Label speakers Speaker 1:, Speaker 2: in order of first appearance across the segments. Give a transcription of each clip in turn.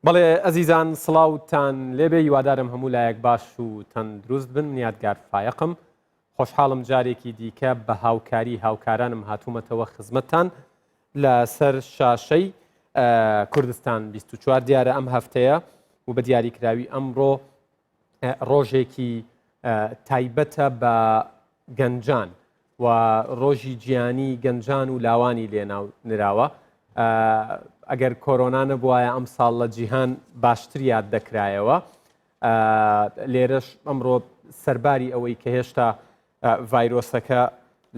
Speaker 1: بەڵێ ئەزیزان سڵاوتان لێبێ هیوادارم هەموو لایەک باش و تەندروست بن من یادگار فایەقم خۆشحاڵم جارێکی دیکە بە هاوکاری هاوکارانم هاتوومەتەوە خزمەتتان لەسەر شاشەی کوردستان 24 دیارە ئەم هەفتەیە و بە دیاریکراوی ئەمڕۆ ڕۆژێکی تایبەتە بە گەنجان و ڕۆژی جیهانی گەنجان و لاوانی لێناو نراوە ئەگەر کۆرۆنا نەبوایە ئەم ساڵ لە جیهان باشتر یاد دەکرایەوە لێرەش ئەمڕۆ سەرباری ئەوەی کە هێشتا ڤایرۆسەکە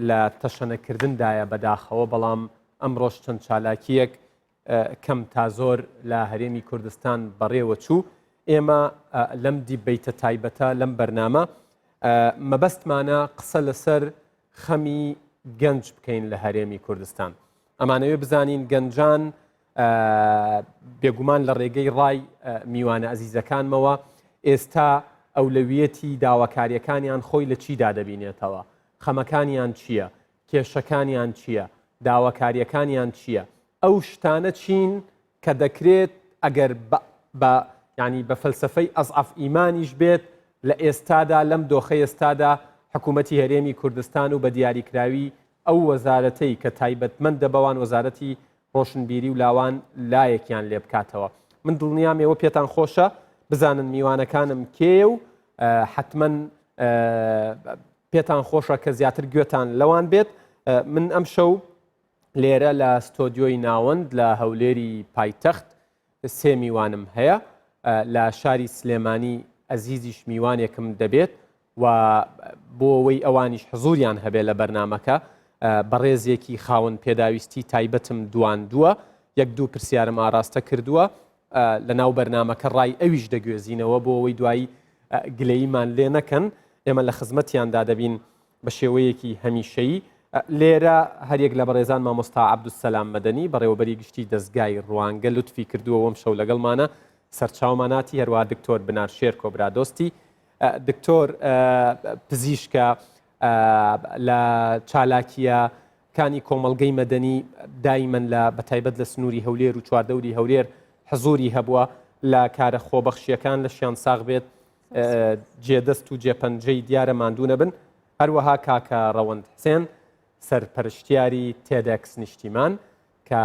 Speaker 1: لە تەشەنەکردندایە بەداخەوە بەڵام ئەمڕۆش چەند چالاکیەک کەم تا زۆر لە هەرێمی کوردستان بەڕێوە چوو. ئێمە لەم دیبەیتە تایبەتە لەم بەرنامە مەبەستمانە قسە لەسەر خەمی گەنج بکەین لە هەرێمی کوردستان. ئەمانەوێ بزانین گەنجان بێگومان لە ڕێگەی ڕای میوانە ئەزیزەکانمەوە ئێستا ئەولەویەتی داواکاریەکانیان خۆی لە چیدا دەبینێتەوە، خەمەکانیان چییە، کێشەکانیان چییە، داواکارییەکانیان چییە، ئەو شتانە چین کە دەکرێت ئەگەر بە یانی بە فەلسەفەی ئەزعەف ئیمانیش بێت لە ئێستادا لەم دۆخەی ئێستادا حکوومەتی هەرێمی کوردستان و بە دیاریکراوی ئەو وەزارەتەی کە تایبەتمەندە بەوان وەزارەتی ڕۆشنبیری و لاوان لایەکیان لێ بکاتەوە. من دڵنیام ئێوە پێتان خۆشە بزانن میوانەکانم کێیە و حەتمەن پێتان خۆشە کە زیاتر گوێتان لەوان بێت من ئەم شەو لێرە لە ستۆدیۆی ناوەند لە هەولێری پایتەخت سێ میوانم هەیە لە شاری سلێمانی ئەزیزیش میوانێکم دەبێت و بۆ ئەوەی ئەوانیش حزوریان هەبێت لە بەرنمەکە بەڕێزێکی خاوەن پێداویستی تایبەتم دواندووە یەک دوو پرسیارم ئاراستە کردووە لە ناو بەرنامەکە ڕای ئەویش دەگوێزینەوە بۆ ئەوەی دوایی گلەییمان لێ نەکەن ئێمە لە خزمەتیاندا دەبین بە شێوەیەکی هەمیشەیی لێرە هەریەک لە بەڕێزان مامۆستا عەبدولسەلام مەدەنی بەڕێوەبەری گشتی دەزگای ڕوانگە لوتفی کردووە وەم شەو لەگەڵمانە سەرچاوماناتی هەروە دکتۆر بنار شێرکۆ برادۆستی دکتۆر پزیشکە لە چالاکیە کانی کۆمەڵگەی مەدەنی دایمەن لە بەتایبەت لە سنووری هەولێر و چواردەوری هەولێر حزوری هەبووە لە کارە خۆبەخشیەکان لەشیان ساغ بێت جێدەست و جێپەنجەی دیارە ماندوو نەبن هەروەها کاکە ڕەوەند حسێن سەرپەرشتیاری تێدەکس نیشتیمان کە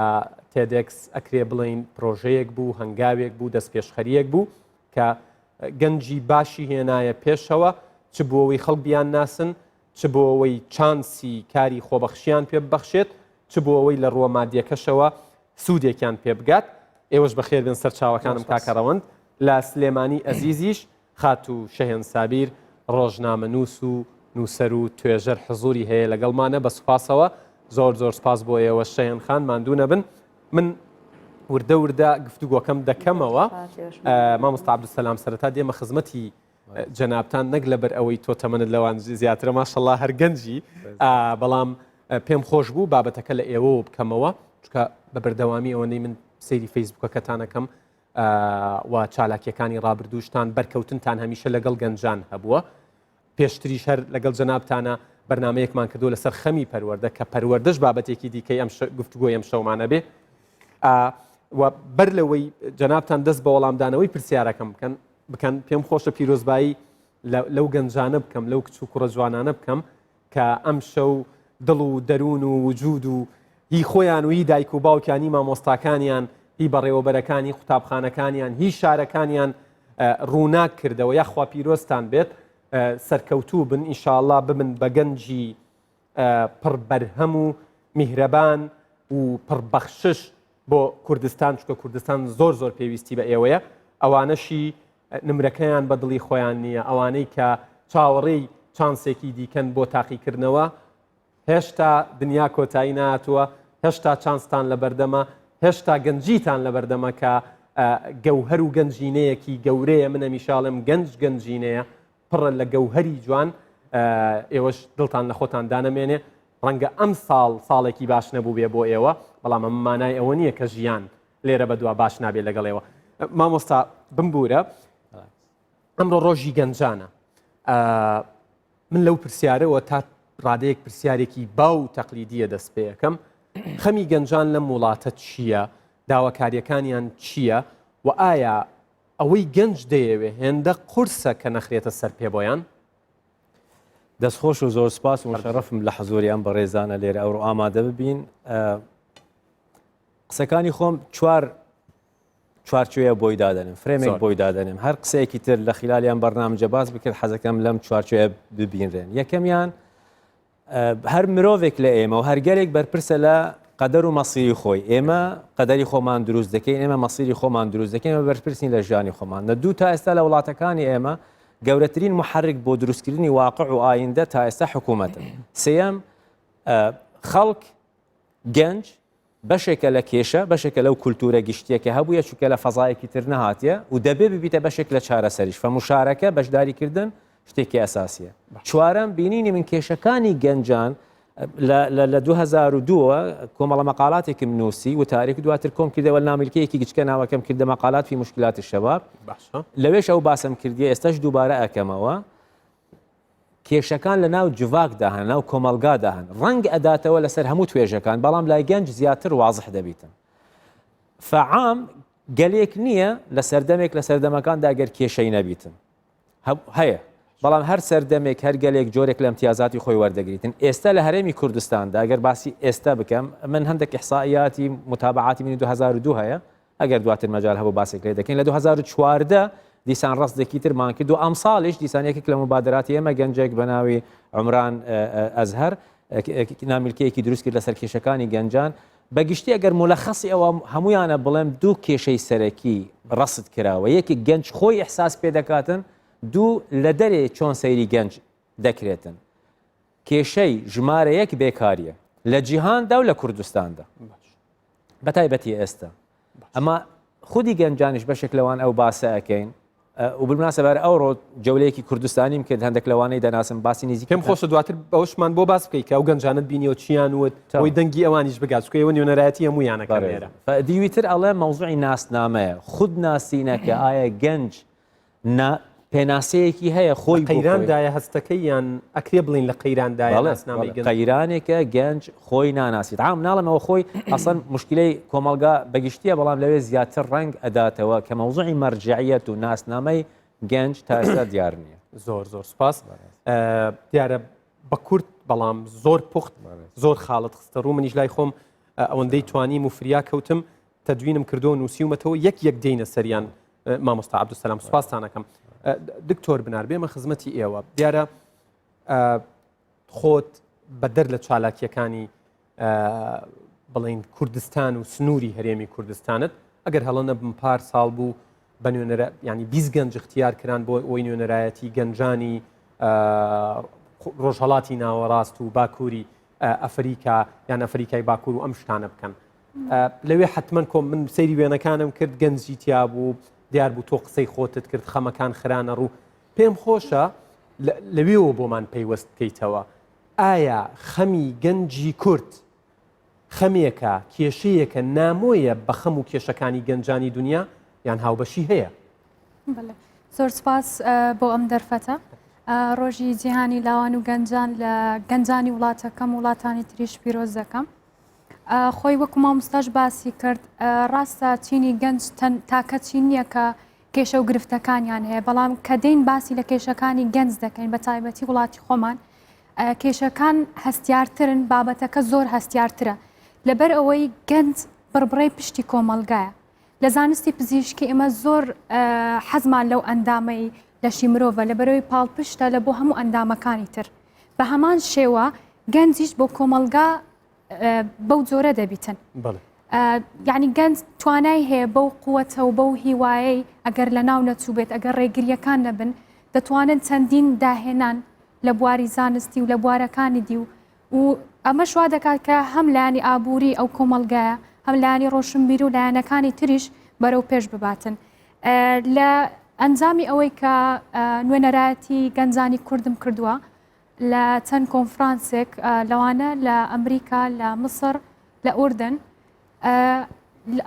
Speaker 1: تێدەکس ئەکرێ بڵین پرۆژەیەک بوو هەنگاوێک بوو دەستپێشخەریەک بوو کە گەنجی باشی هێنایە پێشەوە چ بۆەوەی خەڵک بیان ناسن چ بۆ ئەوەی چانسی کاری خۆبەخشیان پێ ببەخشێت، چ بۆ ئەوەی لە ڕووە مادیەکەشەوە سوودێکیان پێ بگات. ئێوەش بەخێر بێن سەرچاوەکانم کاکە ڕەوەند. لە سلێمانی ئەزیزیش خاتوو شەهێن سابیر ڕۆژنامەنووس و نووسەر و توێژەر حزووری هەیە لەگەڵمانە بە سوپاسەوە. زۆر زۆر سپاس بۆ ئێوەش شەهێن خان ماندوو نەبن. من وردە وردە گفتوگۆکەم دەکەمەوە. مامۆستا عەبدولسەلام سەرەتا دێمە خزمەتی جەنابتان نەک لەبەر ئەوەی تۆ تەمەنت لەوان زیاترە ماشەڵا هەر گەنجی بەڵام پێم خۆش بوو بابەتەکە لە ئێوەوە بکەمەوە چکە بە بەردەوامی ئەوەندەی من سەیری فەیسبوکەکەتانەکەم و چالاکیەکانی ڕابردووشتان بەرکەوتنتان هەمیشە لەگەڵ گەنجان هەبووە پێشتریش هەر لەگەڵ جەنابتانە بەرنمەیەکمان کردو لەسەر خەمی پەروەردە کە پەروەردەش بابەتێکی دیکەی ئەم گفتوگۆی ئەم شەومانە بێ و بەر لەوەی جەنابتان دەست بە وەڵامدانەوەی پرسیارەکەم بکەن بکەن پێم خۆشە پیرۆزبایی لەو گەنجانە بکەم لەو کچ و کوڕە جوانانە بکەم کە ئەم شەو دڵ و دەروون و وجود و هی خۆیان و هی دایک و باوکیانی مامۆستاکانیان هی بەڕێوەبەرەکانی قوتابخانەکانیان هی شارەکانیان ڕووناک کردەوە یاخوا پیرۆزتان بێت سەرکەوتوو بن ئینشاءاللە ببن بە گەنجی پڕ بەرهەم و میهرەبان و پڕ بەخشش بۆ کوردستان چونکە کوردستان زۆر زۆر پێویستی بە ئێوەیە ئەوانەشی نمرەکەیان بە دڵی خۆیان نییە ئەوانەی کە چاوەڕێی چانسێکی دیکەن بۆ تاقیکردنەوە هێشتا دنیا کۆتایی ناتووە هێشتا چانستان لە بەردەمە هێشتا گەنجیتان لە بەردەمە کە گەوهەر و گەنجینەیەکی گەورەیە من هەمیشاڵێم گەنج گەنجینەیە پڕە لە گەوهەری جوان ئێوەش دڵتان لە خۆتان دانەمێنێ ڕەنگە ئەم ساڵ ساڵێکی باش نەبوو بێ بۆ ئێوە بەڵام ئەمە مانای ئەوە نییە کە ژیان لێرە بەدوا باش نابێت لەگەڵ ئێوە مامۆستا بمبوورە ئەمڕۆ ڕۆژی گەنجانە من لەو پرسیارەوە تا ڕادەیەک پرسیارێکی باو و تەقلیدیە دەست پێەکەم خەمی گەنجان لەم وڵاتە چییە داواکاریەکانیان چییە؟ و ئایا ئەوەی گەنج دەیەوێ هێندە قورسە کە نەخرێتە سەر پێ بۆیان؟
Speaker 2: دەستخۆش و زۆر سپاس و شەڕەفم لە حزوری ئەم بەڕێزانە لێرە ئەوڕۆ ئامادە ببین. قسەکانی خۆم چوار چوارچێوەیە بۆی دادەنێم فرێمێک بۆی دادەنێم هەر قسەیەکی تر لە خلالیان بەرنامجە باس بکرد حەزەکەم لەم چوارچێوەیە ببینرێن یەکەمیان هەر مرۆڤێک لە ئێمە و هەر گەلێک بەرپرسە لە قەدەر و مەسیری خۆی ئێمە قەدەری خۆمان دروست دەکەین ئێمە مەسیری خۆمان دروست دەکەین ئێمە بەرپرسین لە ژیانی خۆمان لە دوو تا ئێستا لە وڵاتەکانی ئێمە گەورەترین محرک بۆ دروستکردنی واقع و ئایندە تا ئێستا حکوومەتە سێیەم خەڵک گەنج بەشێکە لە کێشە، بەشێکە لەو کولتوورە گشتییە کە هەبوویە، چونکە لە فەزایەکی تر نەهاتیە و دەبێ ببیتە بەشێک لە چارەسەریش، فموشارەکە، بەشداریکردن، شتێکی ئەساسییە. چوارەم، بینینی من کێشەکانی گەنجان لە لە لە 2002 وە کۆمەڵە مەقالاتێکم نووسی وتارێک دواتر کۆم کردەوە نامیلکەیەکی گچکە ناوەکەم کردە مقالات في مشكلات الشباب
Speaker 1: باشە.
Speaker 2: لەوێش ئەو باسەم کردیە ئێستاش دووبارە ئەکەمەوە. کێشەکان لە ناو جڤاکدا هەن، ناو کۆمەڵگادا هەن، ڕەنگ ئەداتەوە لەسەر هەموو توێژەکان، بەڵام لای گەنج زیاتر وازح دەبیتن. فعام گەلێک نییە لە سەردەمێک لە سەردەمەکاندا گەر کێشەی نەبیتن. هەیە، بەڵام هەر سەردەمێک هەر گەلێک جۆرێک لە امتیازاتی خۆی وەردەگریتن. ئێستا لە هەرێمی کوردستاندا گەر باسی ئێستا بکەم، من هەندێک ئیحسائیاتی متابعاتی منی 2002 هەیە، ئەگەر دواتر مەجال هەبوو باسێک لێ دەکەین لە 2014 دیسان ڕەسدێکی ترمان کرد و ئەمساڵیش دیسان یەکێک لە مبادراتی ئێمە گەنجێک بە ناوی عمران ئەزهەر نامیلکەیەکی دروست کرد لەسەر کێشەکانی گەنجان بەگشتی ئەگەر ملەخەسی ئەوە هەمویانە بڵێم دوو کێشەی سەرەکی ڕەسد کراوە یەکی گەنج خۆی ئیحساس پێ دەکاتن دوو لە دەرێ چۆن سەیری گەنج دەکرێتن کێشەی ژمارە یەک بێکاریە لە جیهاندا و لە کوردستاندا بە تایبەتی ئێستا ئەمە خودی گەنجانیش بەشێک لەوان ئەو باسە ئەەکەین و بالمناسبە هەر ئەوڕۆ جەولەیەکی کوردستانیم کرد هەندێک لەوانەی دەناسم باسی نزیک
Speaker 1: پێم خۆشە دواتر ئەوشمان بۆ باس بکەیت کە ئەو گەنجانت بینیەوە چیان وت بۆی دەنگی ئەوانیش بگات چونکە ئێوە نوێنەرایەتی هەموویانەکەن لێرە.
Speaker 2: دیوی تر ئەڵێ مەوزوعی ناسنامەیە خود ناسینە کە ئایا گەنج نا پێناسەیەکی هەیە خۆی
Speaker 1: لە قەیراندایە هەستەکەی یان ئەکرێ بڵین لە قەیراندایە ناسنامەی گەنج؟
Speaker 2: قەیرانێکە گەنج خۆی ناناسیت عام ناڵێم ئەوە خۆی ئەسڵەن مشکلەی کۆمەڵگا بەگشتیە بەڵام لەوێ زیاتر ڕەنگ ئەداتەوە کە مەوزوعی مەرجعیەت و ناسنامەی گەنج تا ئێستا دیار نییە.
Speaker 1: زۆر زۆر سوپاس. دیارە بە کورت بەڵام زۆر پوخت زۆر خاڵت خستە ڕوو منیش لای خۆم ئەوەندەی توانیم و فریا کەوتم تەدوینم کردووە نووسیومەتەوە یەک یەک دێینە سەریان مامۆستا عەبدولسەلام سوپاستان ئەکەم دکتۆر بنار بێمە خزمەتی ئێوە دیارە خۆت بەدەر لە چالاکیەکانی بڵین کوردستان و سنووری هەرێمی کوردستانت ئەگەر هەڵە نەبم پار ساڵ بوو بە نوێنەرە ینی 20 گەنج اختیار کران بۆ ئەوی نوێنەرایەتی گەنجانی ڕۆژهڵاتی ناوەڕاست و باکووری ئەفریکا یان ئەفریکای باکوور و ئەم شتانە بکەن لەوێ حتمما کۆم من سەیری وێنەکانم کرد گەنجی تیا بوو دیار بوو تۆ قسەی خۆتت کرد خەمەکان خرانە ڕوو پێم خۆشە لەوێوە بۆمان پەیوەست بکەیتەوە ئایا خەمی گەنجی کورد خەمێکە کێشەیەکە نامۆیە بە خەم و کێشەکانی گەنجانی دنیا یان هاوبەشی هەیە؟
Speaker 3: زۆر سپاس بۆ ئەم دەرفەتە ڕۆژی جیهانی لاوان و گەنجان لە گەنجانی وڵاتەکەم وڵاتانی تریش پیرۆز دەکەم خۆی وەکو مامۆستاش باسی کرد ڕاستە چینی گەنج تاکە چین نییە کە کێشە و گرفتەکانیان هەیە بەڵام کە دێین باسی لە کێشەکانی گەنج دەکەین بە تایبەتی وڵاتی خۆمان کێشەکان هەستیارترن بابەتەکە زۆر هەستیارترە لەبەر ئەوەی گەنج بڕبڕەی پشتی کۆمەڵگایە لە زانستی پزیشکی ئێمە زۆر حەزمان لەو ئەندامەی لەشی مرۆڤە لەبەرەوەی پاڵپشتە لە بۆ هەموو ئەندامەکانی تر بە هەمان شێوە گەنجیش بۆ کۆمەڵگا بەو جۆرە دەبیتن یعنی گەنج توانای هەیە بەو قوتە و بەو هیوایەی ئەگەر لە ناو نەچوو بێت ئەگەر ڕێگریەکان نەبن دەتوانن چەندین داهێنان لە بواری زانستی و لە بوارەکانی دی و و ئەمەش وا دەکات کە هەم لایەنی ئابووری ئەو کۆمەڵگایە هەم لایەنی ڕۆشنبیر و لایەنەکانی تریش بەرەو پێش بباتن لە ئەنجامی ئەوەی کە نوێنەرایەتی گەنجانی کوردم کردووە لە چەند کۆنفرانسێک لەوانە لە ئەمریکا لە میسر لە ئوردن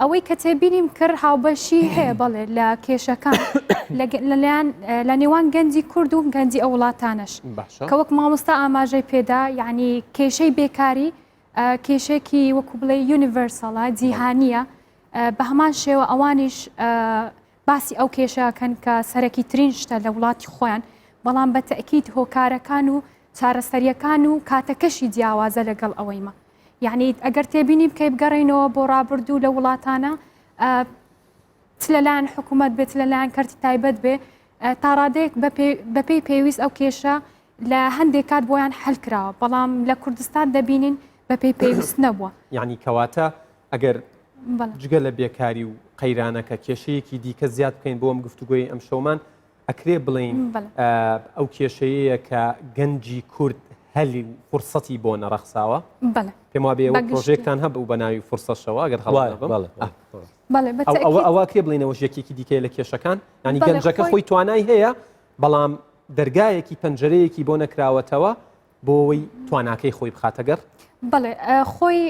Speaker 3: ئەوەی کە تێبینیم کرد هاوبەشی هەیە بەڵێ لە کێشەکان لەلایەن لە نێوان گەنجی کورد و گەنجی ئەو وڵاتانەش کە وەک مامۆستا ئاماژەی پێدا یعنی کێشەی بێکاری کێشێکی وەکو بڵێ universal ە جیهانیە. بە هەمان شێوە ئەوانیش باسی ئەو کێشەکەن کە سەرەکی ترین شتە لە وڵاتی خۆیان بەڵام بە تەئکید هۆکارەکان و چارەسەریەکان و کاتەکەشی جیاوازە لەگەڵ ئەوەیمە یعنی ئەگەر تێبینی بکەی بگەڕینەوە بۆ ڕابردوو لە وڵاتانە چ لەلایەن حکوومەت بێت لەلایەن کەرتی تایبەت بێ تاڕادەیەک بەپێی پێویست ئەو کێشە لە هەندێک کات بۆیان حل کراوە بەڵام لە کوردستان دەبینین بەپێی پێویست نەبووە.
Speaker 1: یعنی کەواتە ئەگەر جگە لە بێکاری و قەیرانەکە کێشەیەکی دیکە زیاد بکەین بۆ ئەم گفتوگۆی ئەم شەومان ئەکرێ بڵین ئەو کێشەیە کە گەنجی کورد هەلی و فرسەتی بۆ نەڕەخساوە پێم وابێ ئەو پرۆژێکتان هەبوو بە ناوی فرسەشەوە ئەگەر هەڵ ئەوە ئەوە کرێ بڵینەوە یەکێکی دیکەی لە کێشەکان ینی گەنجەکە خۆی توانای هەیە بەڵام دەرگایەکی پەنجەرەیەکی بۆ نەکراوەتەوە بۆ ئەوەی تواناکەی خۆی بخاتە گەڕ؟
Speaker 3: بەڵێ خۆی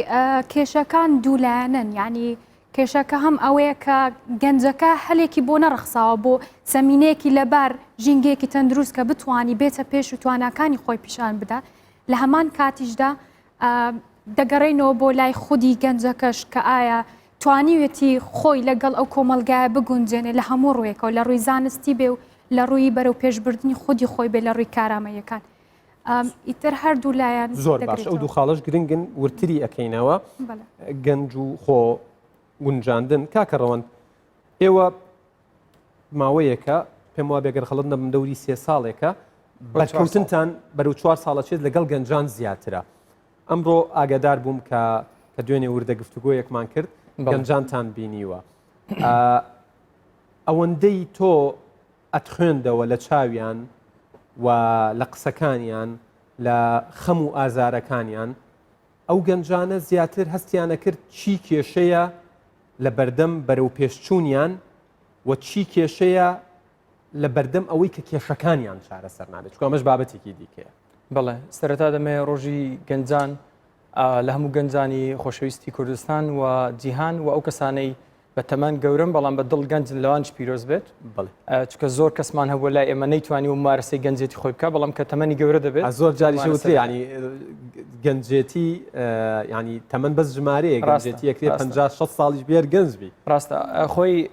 Speaker 3: کێشەکان دوولایەنەن یعنی کێشەکە هەم ئەوەیە کە گەنجەکە هەلێکی بۆ نەڕەخساوە بۆ زەمینەیەکی لەبار ژینگەیەکی تەندروست کە بتانی بێتە پێش و تواناکانی خۆی پیشان بدا لە هەمان کاتیشدا دەگەڕێینەوە بۆ لای خودی گەنجەکەش کە ئایا توانیوێتی خۆی لەگەڵ ئەو کۆمەڵگایە بگونجێنێ لە هەموو ڕوویەکەوە لە ڕووی زانستی بێ و لە ڕووی بەرەو پێشبردنی خودی خۆی بێ لە ڕووی کارامەیەکان ئیتر هەردوو لایەن
Speaker 1: زۆر باش ئەو دوو خاڵش گرنگن ورتری ئەەکەینەوە گەنج و خۆ گونجاندن کاکە ڕەوەند ئێوە ماوەیەکە پێم وا بێگەر خەڵت نەبم دەوری سێ ساڵێکە بەرکەوتنتان بەرەو چوار ساڵە چێت لەگەڵ گەنجان زیاترە ئەمڕۆ ئاگادار بووم کە کە دوێنێ وردە گفتوگۆیەکمان کرد گەنجانتان بینیوە ئەوەندەی تۆ ئەتخوێندەوە لە چاویان و لە قسەکانیان لە خەم و ئازارەکانیان ئەو گەنجانە زیاتر هەستیانە کرد چی کێشەیە لە بەردەم بەرەو پێشچوونیان و چی کێشەیە لە بەردەم ئەوەی کە کێشەکانیان چارەسەر نابێت چونکە ئەمەش بابەتێکی دیکەیە.
Speaker 4: بەڵێ سەرەتا دەمەوێت ڕۆژی گەنجان لە هەموو گەنجانی خۆشەویستی کوردستان و جیهان و ئەو کەسانەی بە تەمەن گەورەم بەڵام بە دڵ گەنجن لەوانش پیرۆز بێت چکە زۆر کەسمان هەبوو لای ئێمە نەیتوانی و مارەسەی گەنجێتی خۆی بکە بەڵام کە تەمەنی گەورە دەبێت
Speaker 1: زۆر جاریش وترێ ینی گەنجێتی ینی تەمەن بەس ژمارەیە گەنجێتی یەکرێ 50 6 ساڵیش بێر گەنج بی
Speaker 4: ڕاستە خۆی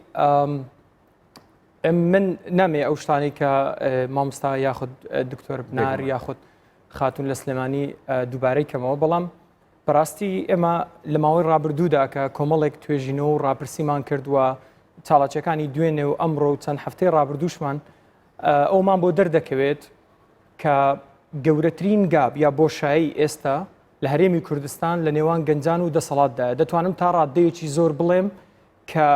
Speaker 4: من نامێ ئەو شتانەی کە مامۆستا یاخود دکتۆر بنار یاخود خاتون لە سلێمانی دووبارەی کەمەوە بەڵام بەڕاستی ئێمە لە ماوەی ڕابردوودا کە کۆمەڵێک توێژینەوە و ڕاپرسیمان کردووە چاڵاچەکانی دوێنێ و ئەمڕۆ و چەند هەفتەی ڕابردووشمان ئەومان بۆ دەردەکەوێت کە گەورەترین گاب یا بۆشایی ئێستا لە هەرێمی کوردستان لە نێوان گەنجان و دەسەڵاتدایە دەتوانم تا ڕاددەیەکی زۆر بڵێم کە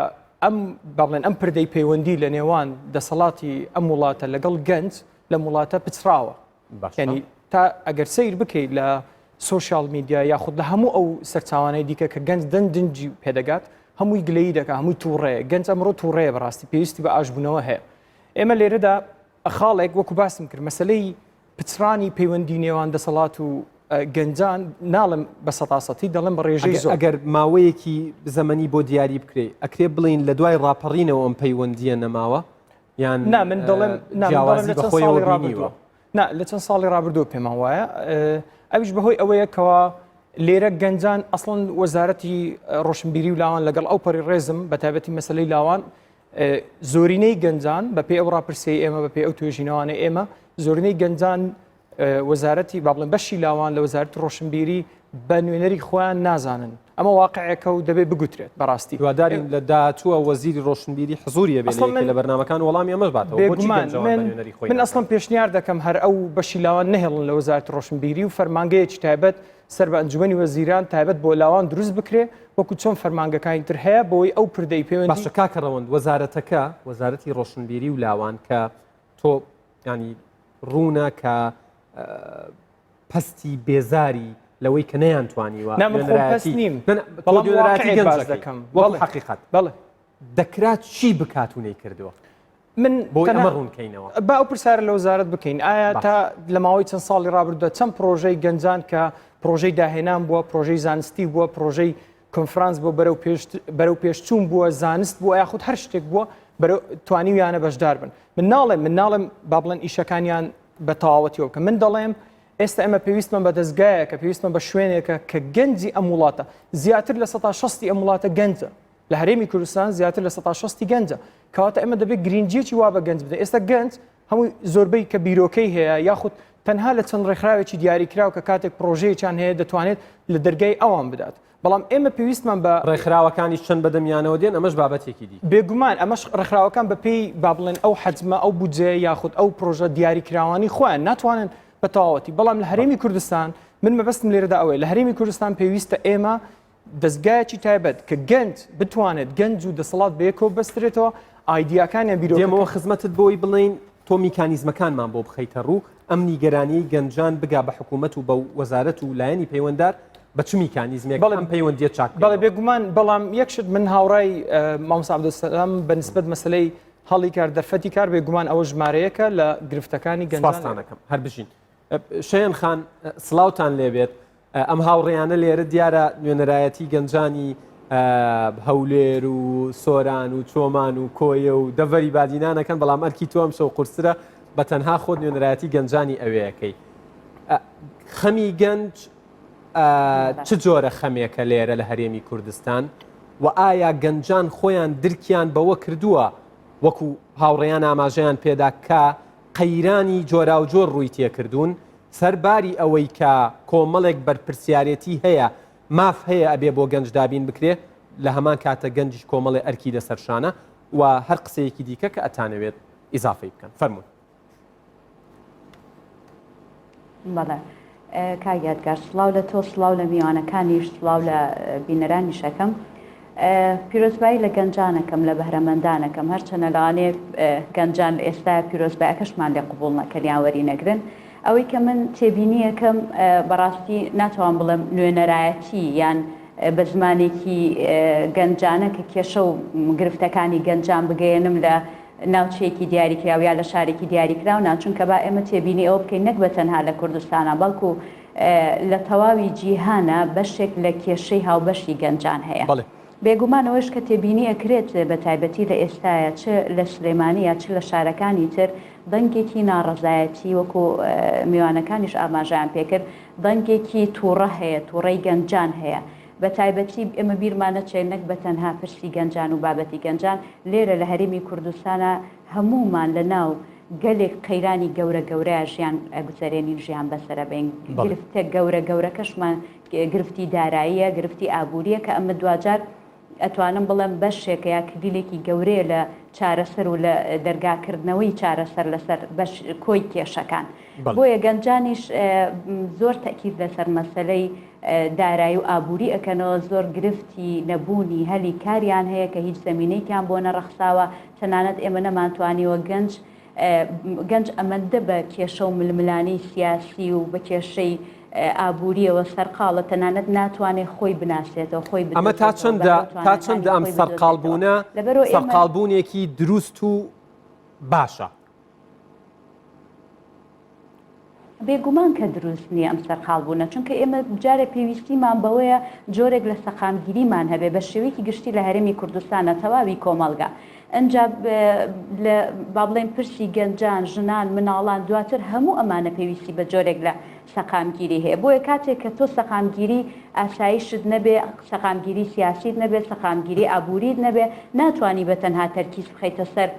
Speaker 4: ئەم بەڵێن ئەم پردەی پەیوەندی لە نێوان دەسەڵاتی ئەم وڵاتە لەگەڵ گەنج لەم وڵاتە پچڕاوە ینی تا ئەگەر سیر بکەیت لە سوۆسیال میدیا یاخود لە هەموو ئەو سەرچاوانەی دیکە کە گەنج دەنگ دەنگی پێدەگات هەمووی گلەیی دەکە هەمووی تووڕەیە گەنج ئەمڕۆ تووڕەیە بەڕاستی پێویستی بە ئاشبوونەوە هەیە ئێمە لێرەدا خاڵێک وەکو باسم کرد مەسلەی پچڕانی پەیوەندی نێوان دەسەڵات و گەنجان ناڵم بە سەتاسەتی دەڵێم بە ڕێژەی زۆر
Speaker 1: ئەگەر ماوەیەکی زەمەنی بۆ دیاری بکرێ ئەکرێ بڵین لە دوای ڕاپەڕینەوە ئەم پەیوەندیە نەماوە یان
Speaker 4: نا من دەڵێم
Speaker 1: جیاوازی بە خۆیەوە بینیوە
Speaker 4: نا لە چەند ساڵی ڕابردوو پێمان وایە ئەویش بەهۆی ئەوەیە کەوا لێرە گەنجان ئەسڵەن وەزارەتی ڕۆشنبیری و لاوان لەگەڵ ئەو پەری ڕێزم بە تایبەتی مەسلەی لاوان زۆرینەی گەنجان بەپێی ئەو ڕاپرسیەی ئێمە بەپێی ئەو توێژینەوانەی ئێمە زۆرینەی گەنجان وەزارەتی با بڵێن بەشی لاوان لە وەزارەتی ڕۆشنبیری بە نوێنەری خۆیان نازانن ئەمە واقعێکە و دەبێ بگوترێت بەڕاستی
Speaker 1: هیوادارین لە داهاتووە وەزیری ڕۆشنبیری حزوری هەبێ لە یەکێ لە بەرنامەکان وەڵامی ئەمەش باتەوە بۆچی گەنجەوان بە نوێنەری خۆی
Speaker 4: من ئەسڵەن پێشنیار دەکەم هەر ئەو بەشی لاوان نەهێڵن لە وەزارەتی ڕۆشنبیری و فەرمانگەیەکی تایبەت سەر بە ئەنجومەنی وەزیران تایبەت بۆ لاوان دروست بکرێ وەکو چۆن فەرمانگەکانی تر هەیە بۆی ئەو پردەی پەیوەندی
Speaker 1: باشە کاکە ڕەوەند وەزارەتەکە وەزارەتی ڕۆشنبیری و لاوان کە تۆ ینی ڕوونە کە پەستی بێزاری لەوەی کە نەیان توانیوە
Speaker 4: نا من خۆم پەست نیم بەڵام واقعی باس دەکەم
Speaker 1: بەڵێ حەقیقەت
Speaker 4: بەڵێ
Speaker 1: دەکرا چی بکات و نەیکردووە
Speaker 4: من
Speaker 1: بۆی ئەمە ڕوونکەینەوە
Speaker 4: با ئەو پرسیارە لە وەزارەت بکەین ئایا تا لە ماوەی چەند ساڵی ڕابردووە چەند پرۆژەی گەنجان کە پرۆژەی داهێنان بووە پرۆژەی زانستی بووە پرۆژەی کۆنفرانس بۆ بەرەو پێش بەرەو پێشچوون بووە زانست بووە یاخود هەر شتێک بووە بەرەو توانیویانە بەشدار بن من ناڵێم من ناڵێم با بڵێن ئیشەکانیان بە تەواوەتیەوە بکەن من دەڵێم ئێستا ئێمە پێویستمان بە دەستگایەکە پێویستمان بە شوێنێکە کە گەنجی ئەم وڵاتە زیاتر لە سەتا شەستی ئەم وڵاتە گەنجە. لە هەرێمی کوردستان زیاتر لە 160 گەنجە کەواتە ئێمە دەبێت گرنگیەکی وا بە گەنج بدەین ئێستا گەنج هەمووی زۆربەی کە بیرۆکەی هەیە یاخود تەنها لە چەند ڕێکخراوێکی دیاریکراو کە کاتێک پرۆژەیەکیان هەیە دەتوانێت لە دەرگای ئەوان بدات بەڵام ئێمە پێویستمان بە
Speaker 1: ڕێکخراوەکانیش چەند بەدەمیانەوە دێن ئەمەش بابەتێکی دیکە.
Speaker 4: بێگومان ئەمەش ڕێکخراوەکان بەپێی با بڵێن ئەو حەجمە ئەو بودجەیە یاخود ئەو پرۆژە دیاریکراوانەی خۆیان ناتوانن بە تەواوەتی بەڵام لە هەرێمی کوردستان من مەبەستم لێرەدا ئەوەیە لە هەرێمی کوردستان پێویستە ئێمە دەزگایەکی تایبەت کە گەنج بتوانێت گەنج و دەسەڵات بەیەکەوە بەسترێتەوە ئایدیاکانیان بیرۆکەکان.
Speaker 1: دێمەوە خزمەتت بۆی بڵێین تۆ میکانیزمەکانمان بۆ بخەیتە ڕوو ئەم نیگەرانیەی گەنجان بگا بە حکوومەت و بە وەزارەت و لایەنی پەیوەندار بە چ میکانیزمێک
Speaker 4: بەڵێ
Speaker 1: ئەم پەیوەندیە چاک
Speaker 4: بەڵێ
Speaker 1: بکەینەوە؟
Speaker 4: بێگومان بەڵام یەک شت من هاوڕای مامۆستا عەبدولسەلام بە نسبەت مەسەلەی هەڵی کار دەرفەتی کار بێگومان ئەوە ژمارەیەکە لە گرفتەکانی گەنجان
Speaker 1: سپاستان ئەکەم هەر بژین. شەیەن خان سڵاوتان لێبێت ئەم هاوڕێیانە لێرە دیارە نوێنەرایەتی گەنجانی هەولێر و سۆران و چۆمان و کۆیە و دەڤەری بادینانەکەن بەڵام ئەرکی تۆ ئەم شەو قورسرە بە تەنها خۆت نوێنەرایەتی گەنجانی ئەوەیەکەی خەمی گەنج چ جۆرە خەمێکە لێرە لە هەرێمی کوردستان و ئایا گەنجان خۆیان درکیان بەوە کردووە وەکو هاوڕێیان ئاماژەیان پێدا کە قەیرانی جۆراوجۆر ڕووی تێکردوون، سەرباری ئەوەی کە کۆمەڵێک بەرپرسیارێتی هەیە، ماف هەیە ئەبێ بۆ گەنج دابین بکرێ، لە هەمان کاتە گەنجیش کۆمەڵێ ئەرکی لەسەر شانە و هەر قسەیەکی دیکە کە ئەتانەوێت ئیزافەی بکەن. فەرموون.
Speaker 5: بەڵێ کاک یادگار سڵاو لە تۆ سڵاو لە میوانەکانیش سڵاو لە بینەرانیش ئەکەم. پیرۆزبایی لە گەنجان ئەکەم لە بەهرەمەندان ئەکەم هەرچەنە لەوانەیە گەنجان لە ئێستا پیرۆزبایەکەشمان لێ قبوڵ نەکەن یان وەری نەگرن ئەوەی کە من تێبینیەکەم بەڕاستی ناتوان بڵێم نوێنەرایەتی یان بە زمانێکی گەنجانە کە کێشە و گرفتەکانی گەنجان بگەیەنم لە ناوچەیەکی دیاریکراو یا لە شارێکی دیاریکراو نا چونکە با ئێمە تێبینی ئەوە بکەین نەک بە تەنها لە کوردستانە بەڵکو لە تەواوی جیهانا بەشێک لە کێشەی هاوبەشی گەنجان هەیە.
Speaker 1: بەڵێ.
Speaker 5: بێگومان ئەوەش کە تێبینی ئەکرێت بە تایبەتی لە ئێستایا چ لە سلێمانی یا چ لە شارەکانی تر دەنگێکی ناڕەزایەتی وەکو میوانەکانیش ئاماژەیان پێکرد دەنگێکی توڕە هەیە توڕەی گەنجان هەیە بە تایبەتی ئێمە بیرمان نەچێت نەک بە تەنها پرسی گەنجان و بابەتی گەنجان لێرە لە هەرێمی کوردستانا هەموومان لە ناو گەلێک قەیرانی گەورە گەورەیا ژیان ئەگوزەرێنین ژیان بەسەرەبەین گرفتە گەورە گەورەکەشمان گرفتی داراییە گرفتی ئابووریە کە ئەمە دواجار ئەتوانم بڵێم بەشێکە یا کلیلێکی گەورەیە لە چارەسەر و لە دەرگاکردنەوەی چارەسەر لەسەر بەش کۆی کێشەکان بۆیە گەنجانیش زۆر تەکید لەسەر مەسەلەی دارایی و ئابووری ئەکەنەوە زۆر گرفتی نەبوونی هەلی کاریان هەیە کە هیچ زەمینەیەکیان بۆ نەڕەخساوە تەنانەت ئێمە نەمانتوانیوە گەنج گەنج ئەمەندە بە کێشە و ململانێی سیاسی و بە کێشەی ئابووریەوە سەرقاڵە تەنانەت ناتوانێت خۆی بناسێتەوە خۆی
Speaker 1: ئەمە تا
Speaker 5: بدۆزێتەوە
Speaker 1: چەندە
Speaker 5: بەهرە و
Speaker 1: تا
Speaker 5: تواناکانی
Speaker 1: چەندە ئەم
Speaker 5: خۆی بدۆزێتەوە
Speaker 1: سەرقاڵبوونە
Speaker 5: لەبەرئەوە ئێمە
Speaker 1: سەرقاڵبوونێکی دروست و باشە؟
Speaker 5: بێگومان کە دروست نییە ئەم سەرقاڵبوونە، چونکە ئێمە جارێ پێویستیمان بەوەیە جۆرێک لە سەقامگیریمان هەبێ بە شێوەیەکی گشتی لە هەرێمی کوردستانە تەواوی کۆمەڵگا. ئنجا لە با بڵێین پرسی گەنجان، ژنان، مناڵان دواتر هەموو ئەمانە پێویستی بە جۆرێک لە سەقامگیری هەیە. بۆیە کاتێک کە تۆ سەقامگیری ئاسایشت نەبێ، سەقامگیری سیاسیت نەبێ، سەقامگیری ئابووریت نەبێ، ناتوانی بە تەنها تەرکیز بخەیتە سەر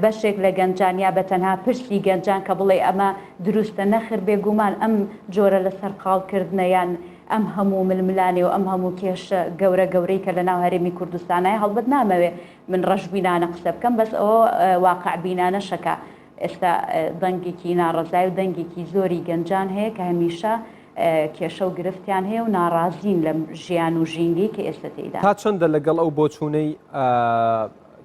Speaker 5: بەشێک لە گەنجان یا بە تەنها پرسی گەنجان کە بڵێی ئەمە دروستە نەخر بێگومان ئەم جۆرە لە سەرقاڵ کردنە یان ئەم هەموو ململانێ و ئەم هەموو کێشە گەورە گەورەی کە لە ناو هەرێمی کوردستانایە هەڵبەت نامەوێ من ڕەشبینانە قسە بکەم بەس ئەوە واقع بینانەشە کە ئێستا دەنگێکی ناڕەزای و دەنگێکی زۆری گەنجان هەیە کە هەمیشە کێشە و گرفتیان هەیە و ناڕازین لەم ژیان و ژینگەی کە ئێستا تێیدان.
Speaker 1: تا چەندە لەگەڵ ئەو بۆچوونەی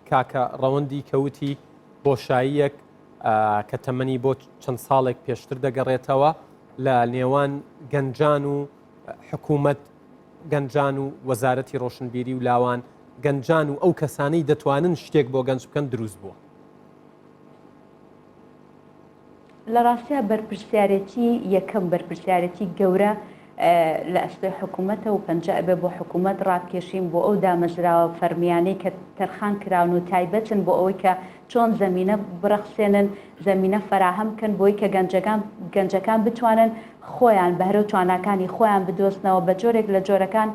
Speaker 1: کاکە ڕەوەندی کە وتی بۆشاییەک کە تەمەنی بۆ چەند ساڵێک پێشتر دەگەڕێتەوە لە نێوان گەنجان و حکوومەت گەنجان و وەزارەتی ڕۆشنبیری و لاوان گەنجان و ئەو کەسانەی دەتوانن شتێک بۆ گەنج بکەن دروست بووە.
Speaker 5: لە ڕاستیا بەرپرسیارێتی یەکەم بەرپرسیارێتی گەورە لە ئەستۆی حکوومەتە و پەنجە ئەبێ بۆ حکوومەت ڕابکێشین بۆ ئەو دامەزراوە فەرمیانەی کە تەرخان کراون و تایبەتن بۆ ئەوەی کە چۆن زەمینە بڕەخسێنن زەمینە فەراهەم بکەن بۆی کە گەنجەکان گەنجەکان بتوانن خۆیان بەهرە و تواناکانی خۆیان بدۆزنەوە بە جۆرێک لە جۆرەکان.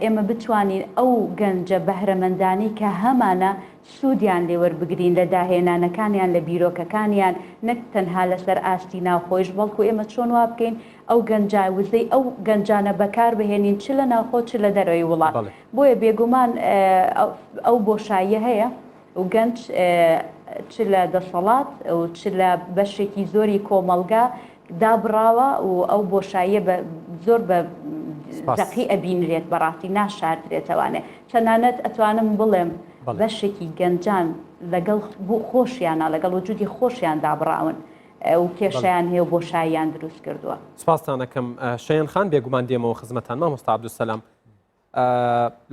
Speaker 5: ئێمە بتوانین ئەو گەنجە بەهرەمەندانەی کە هەمانە سوودیان لێ وەربگرین لە داهێنانەکانیان لە بیرۆکەکانیان نەک تەنها لەسەر ئاستی ناوخۆیش بەڵکو ئێمە چۆن وا بکەین ئەو گەنجا وزەی ئەو گەنجانە بەکار بهێنین چ لە ناوخۆ چ لە دەرەوەی وڵات بۆیە بێگومان ئەو بۆشاییە هەیە و گەنج چ لە دەسەڵات و چ لە بەشێکی زۆری کۆمەڵگا دابڕاوە و ئەو بۆشاییە بە زۆر بە زەقی ئەبینرێت بەڕاستی ناشاردرێتەوانێ تەنانەت ئەتوانم بڵێم بەشێکی گەنجان لەگەڵ خۆشیانە لەگەڵ وجودی خۆشیان دابڕاون و کێشیان هەیە و بۆشاییان دروست کردووە.
Speaker 1: سپاستان ئەکەم شەیەن خان بێگومان دێمەوە خزمەتان مامۆستا عەبدولسەلام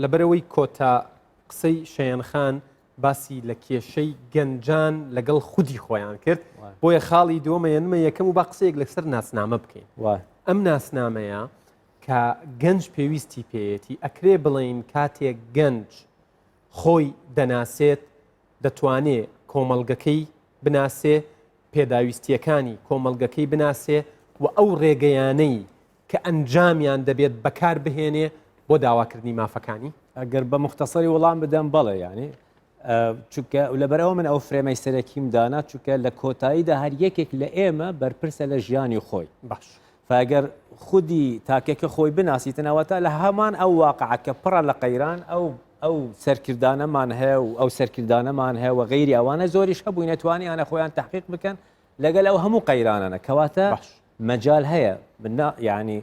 Speaker 1: لەبەرئەوەی کۆتا قسەی شەیەن خان باسی لە کێشەی گەنجان لەگەڵ خودی خۆیان کرد بۆیە خاڵی دووەمە یەنمە یەکەم و با قسەیەک لەسەر ناسنامە بکەین ئەم ناسنامەیە کە گەنج پێویستی پێیەتی ئەکرێ بڵین کاتێک گەنج خۆی دەناسێت دەتوانێ کۆمەڵگەکەی بناسێ پێداویستیەکانی کۆمەڵگەکەی بناسێ و ئەو ڕێگەیانەی کە ئەنجامیان دەبێت بەکار بهێنێ بۆ داواکردنی مافەکانی؟
Speaker 2: ئەگەر بە موختەسەری وەڵام بدەم بەڵێ یانی چونکە لەبەرئەوە من ئەو فرێمەی سەرەکیم دانا چونکە لە کۆتاییدا هەر یەکێک لە ئێمە بەرپرسە لە ژیانی خۆی
Speaker 1: باش
Speaker 2: فگەر خودی تاکێکە خۆی بناسیتن ئەوەتا لە هەمان ئەو واقعە کە پڕە لە قەیران ئەو ئەو سەرکردانەمان هەیە و ئەو سەرکردانەمان هەیە و غەیری ئەوانە زۆریش هەبووینە توانیانە خۆیان تحقیق بکەن لەگەل ئەو هەموو قەیرانانە کەواتە مەجال هەیە من یعنی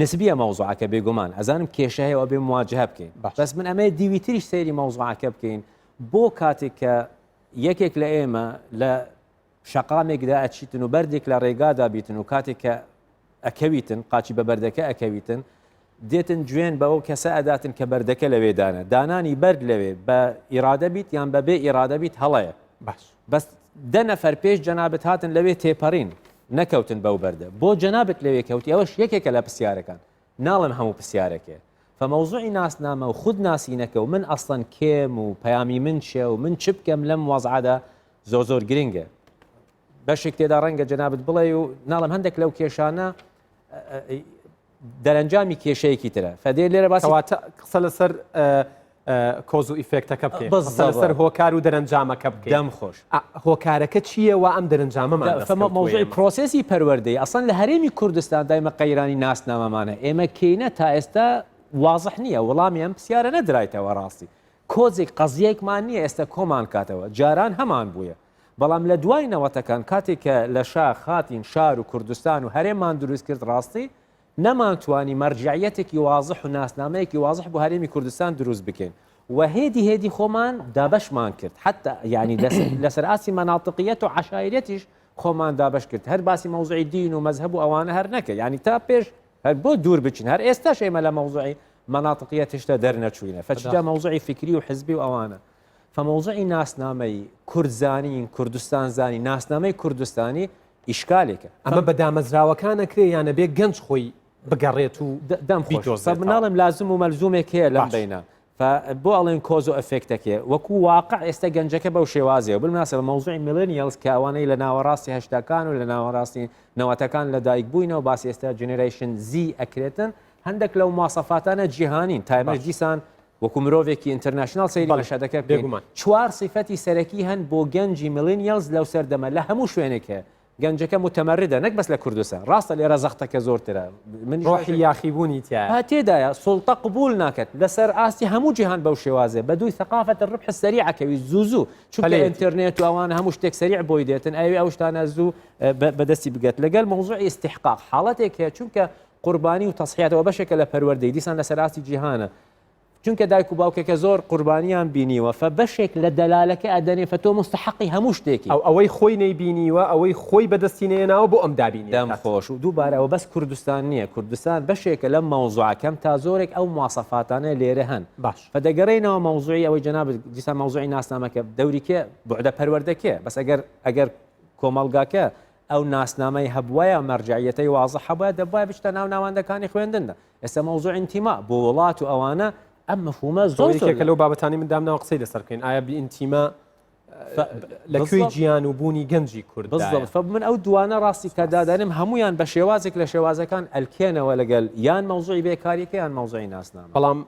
Speaker 2: نسبیە مەوزوعەکە بێگومان ئەزانم کێشە هەیە بێ مواجهە بکەین بەس من ئەمەیە دیوی تریش سەیری مەوزوعەکە بکەین بۆ کاتێک کە یەکێک لە ئێمە لە شەقامێکدا ئەچیتن و بەردێک لە ڕێگادا بیتن و کاتێک کە ئەکەویتن قاچی بە بەردەکە ئەکەویتن دێتن جوێن بەوە کەسە ئەداتن کە بەردەکە لەوێ دانە دانانی بەرد لەوێ بە ئیرادە بیت یان بە بێ ئیرادە بیت هەڵەیە
Speaker 1: باش
Speaker 2: بەس دە نەفەر پێش جەنابت هاتن لەوێ تێپەڕین نەکەوتن بەو بەردە بۆ جەنابت لەوێ کەوتی ئەوەش یەکێکە لە پرسیارەکان ناڵێم هەموو پرسیارەکێ فمەوزوعی ناسنامە و خود ناسینەکە و من ئەسڵەن کێم و پەیامی من چێ و من چ بکەم لەم وەزعەدا زۆر زۆر گرنگە بەشێک تێدا ڕەنگە جەنابت بڵێ و ناڵم هەندێک لەو کێشانە دەرەنجامی کێشەیەکی ترە فەدێ لێرە باسی
Speaker 1: کەواتە قسە لەسەر cause و effect ەکە بکەین قسە لەسەر هۆکار و دەرەنجامەکە بکەین
Speaker 2: دەم خۆش
Speaker 1: هۆکارەکە چییە وا ئەم دەرەنجامەمان دەست کەوتووە
Speaker 2: مەوزوعی
Speaker 1: ئێمە؟
Speaker 2: process ی پەروەردەی ئەسڵەن لە هەرێمی کوردستان دایمە قەیرانی ناسنامەمانە ئێمە کێینە تا ئێستا وازح نییە وەڵامی ئەم پرسیارە نەدرایتەوە ڕاستی cause ێک قەزیەکمان نییە ئێستا کۆمان کاتەوە جاران هەمان بوویە بەڵام لە دوای نەوەتەکان کاتێک کە لە شاخ هاتین شار و کوردستان و هەرێممان دروست کرد ڕاستی نەمانتوانی مەرجعیەتێکی وازح و ناسنامەیەکی وازح بۆ هەرێمی کوردستان دروست بکەین و هێدی هێدی خۆمان دابەشمان کرد حتا یعنی لەسەر ئاستی مەناتقیەت و عەشایریەتیش خۆمان دابەش کرد هەر باسی مەوزوعی دین و مەزهەب و ئەوانە هەر نەکە یعنی تا پێش هەر بۆ دوور بچین هەر ئێستاش ئێمە لە مەوزوعی مەناتقیەت هێشتا دەرنەچووینە فەچجا مەوزوعی فکری و حزبی و ئەوانە فمەوزوعی ناسنامەی کوردزانین کوردستانزانی ناسنامەی کوردستانی ئیشکالێکە.
Speaker 1: ئەمە بە دامەزراوەکان ئەکرێ یان ئەبێ گەنج خۆی بگەڕێت و
Speaker 2: دەم خۆش
Speaker 1: بیدۆزێتەوە؟
Speaker 2: ناڵێم لازم و مەلزومێک هەیە لەم
Speaker 1: باش.
Speaker 2: بەینە ف بۆ ئەڵێن cause و effect ەکێ وەکو واقع ئێستا گەنجەکە بەو شێوازەیە بالمناسبە مەوزوعی millennials کە ئەوانەی لە ناوەڕاستی هەشتاکان و لە ناوەڕاستی نەوەتەکان لە دایک بووینەوە باسی ئێستا generation Z ئەکرێتن هەندێک لەو مواسەفاتانە جیهانین تایمەش
Speaker 1: باش.
Speaker 2: دیسان وەکو مرۆڤێکی international سەیری
Speaker 1: بەڵێ،
Speaker 2: مەشهەدەکە بکەین
Speaker 1: بێگومان.
Speaker 2: چوار سیفەتی سەرەکی هەن بۆ گەنجی millennials لەو سەردەمە لە هەموو شوێنێک هەیە گەنجەکە متمردە نەک بەس لە کوردستان ڕاستە لێرە زەختەکە زۆرترە منیش
Speaker 1: ڕۆحی
Speaker 2: بەشێک
Speaker 1: یاخیبوونی تیایە.
Speaker 2: ها تێدایە سوڵتە قبوڵ ناکات لەسەر ئاستی هەموو جیهان بەو شێوازەیە بە دووی ثقافة الربح السريع ئەکەوی زوو زوو چونکە
Speaker 1: پەلەیەتی.
Speaker 2: ئینتەرنێت و ئەوانە هەموو شتێک سەریع بۆی دێتن ئەوێ ئەو شتانە زوو بەدەستی بگات لەگەل مەوزوعی استحقاق حاڵەتێک هەیە چونکە قوربانی و تەزحیاتەوە بەشێکە لە پەروەردەی دیسان لەسەر ئاستی جیهانە چونکە دایک و باوکەکە زۆر قوربانیان بینیوە فە بەشێک لە دەلالەکە ئەدەنێ فە تۆ مستحقی هەموو شتێکی.
Speaker 1: ئەو ئەوەی خۆی نەیبینیوە ئەوەی خۆی بەدەستی نەیەناوە بۆ ئەم دابینی
Speaker 2: دەم
Speaker 1: ئەکات.
Speaker 2: خۆش و دووبارە ئەوە بەس کوردستان نییە کوردستان بەشێکە لەم مەوزوعە کەم تا زۆرێک ئەو مواسەفاتانە لێرە هەن
Speaker 1: باش.
Speaker 2: فە دەگەرێینەوە مەوزوعی ئەوەی جەنابت دیسان مەوزوعی ناسنامەکە دەوری کێ بوعدە پەروەردە کێ بەس ئەگەر ئەگەر کۆمەڵگاکە ئەو ناسنامەی هەبوایە مەرجەعیەتەی وازح هەبوایە دەبوایە بچتە ناو ناوەندەکانی خوێندندا ئێستا مەوزوع ئینتیما بۆ وڵات و ئەوانە ئەم مەفهومە زۆر زۆر
Speaker 1: یەکێکە لەو بابەتانی من دامناوە قسەی لەسەر بکەین ئایا بی ئینتیما لە کوێی جیان و بوونی گەنجی کورد
Speaker 2: بالضبط فە من ئەو دوانە ڕاستی کە دادانم هەمویان بە شێوازێک لە شێوازەکان ئەلکێنەوە لەگەل یان مەوزوعی بێکاریەکە یان مەوزوعی ناسنامە.
Speaker 1: بەڵام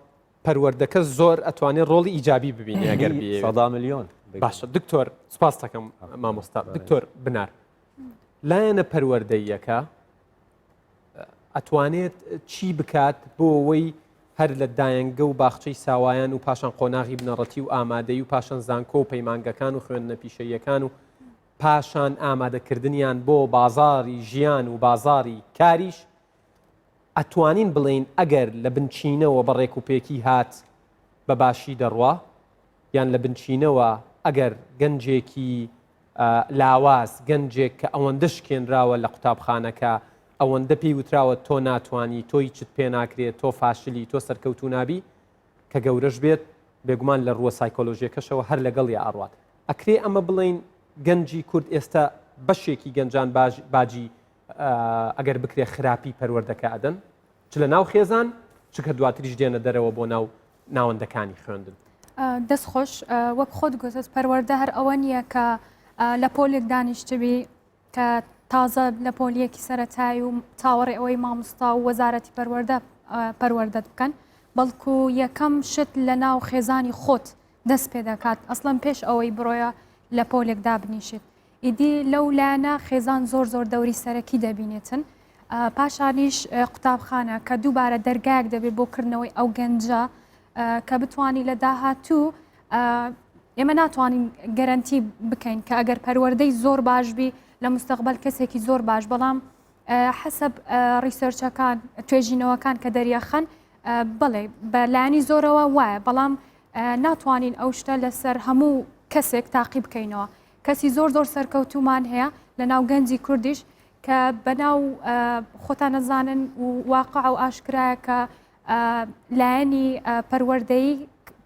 Speaker 1: پەروەردەکە زۆر ئەتوانێت ڕۆڵی ئیجابی ببینێ ئەگەر بیەوێت.
Speaker 2: سەدا ملیۆن.
Speaker 1: باشە دکتۆر سپاس دەکەم مامۆستا دکتۆر بنار لایەنە پەروەردەییەکە ئەتوانێت چی بکات بۆ ئەوەی هەر لە دایەنگە و باخچەی ساوایان و پاشان قۆناغی بنەڕەتی و ئامادەی و پاشان زانکۆ و پەیمانگەکان و خوێندنە پیشەییەکان و پاشان ئامادەکردنیان بۆ بازاری ژیان و بازاری کاریش ئەتوانین بڵێین ئەگەر لە بنچینەوە بە ڕێکوپێکی هات بە باشی دەڕوا یان لە بنچینەوە ئەگەر گەنجێکی لاواز، گەنجێک کە ئەوەندە شکێنراوە لە قوتابخانەکە، ئەوەندە پێی وتراوە تۆ ناتوانی، تۆ هیچت پێ ناکرێ، تۆ فاشلی، تۆ سەرکەوتوو نابی، کە گەورەش بێت، بێگومان لە ڕووە سایکۆلۆژییەکەشەوە هەر لەگەڵیا ئەڕوات. ئەکرێ ئەمە بڵێین گەنجی کورد ئێستا بەشێکی گەنجان باجی ئەگەر بکرێ خراپی پەروەردەکە ئەدەن؟ چ لە ناو خێزان چ کە دواتریش دێنە دەرەوە بۆ ناو ناوەندەکانی خوێندن.
Speaker 3: دەست خۆش وەک خۆت گوتت پەروەردە هەر ئەوە نییە کە لە پۆلێک دانیشتبی کە تازە لە پۆلیەکی سەتایی و چاوەڕێ ئەوەی مامۆستا و وەزارەتی پەروەردە پەروەردەت بکەن بەڵکو یەکەم شت لە ناو خێزانی خۆت دەست پێ دەکات ئەسڵەن پێش ئەوەی بڕۆیە لە پۆلێک دابنیشیت ئیدی لەو لایەنە خێزان زۆر زۆر دەوری سەرەکی دەبینێتن پاشانیش قوتابخانە کە دووبارە دەرگایەک دەبێت بۆ کردنەوەی ئەو گەنجە کە بتانی لە داهاتوو ئێمە ناتوانین گەرنتی بکەین کە ئەگەر پەروەردەی زۆر باش بی لە مستەقبل کەسێکی زۆر باش بەڵام حەسەب research ەکان توێژینەوەکان کە دەریاخەن بەڵێ بە لایەنی زۆرەوە وایە بەڵام ناتوانین ئەو شتە لەسەر هەموو کەسێک تاقی بکەینەوە کەسی زۆر زۆر سەرکەوتومان هەیە لە ناو گەنجی کوردیش کە بەناو خۆتان نەزانن و واقع و ئاشکرایە کە لایەنی پەروەردەیی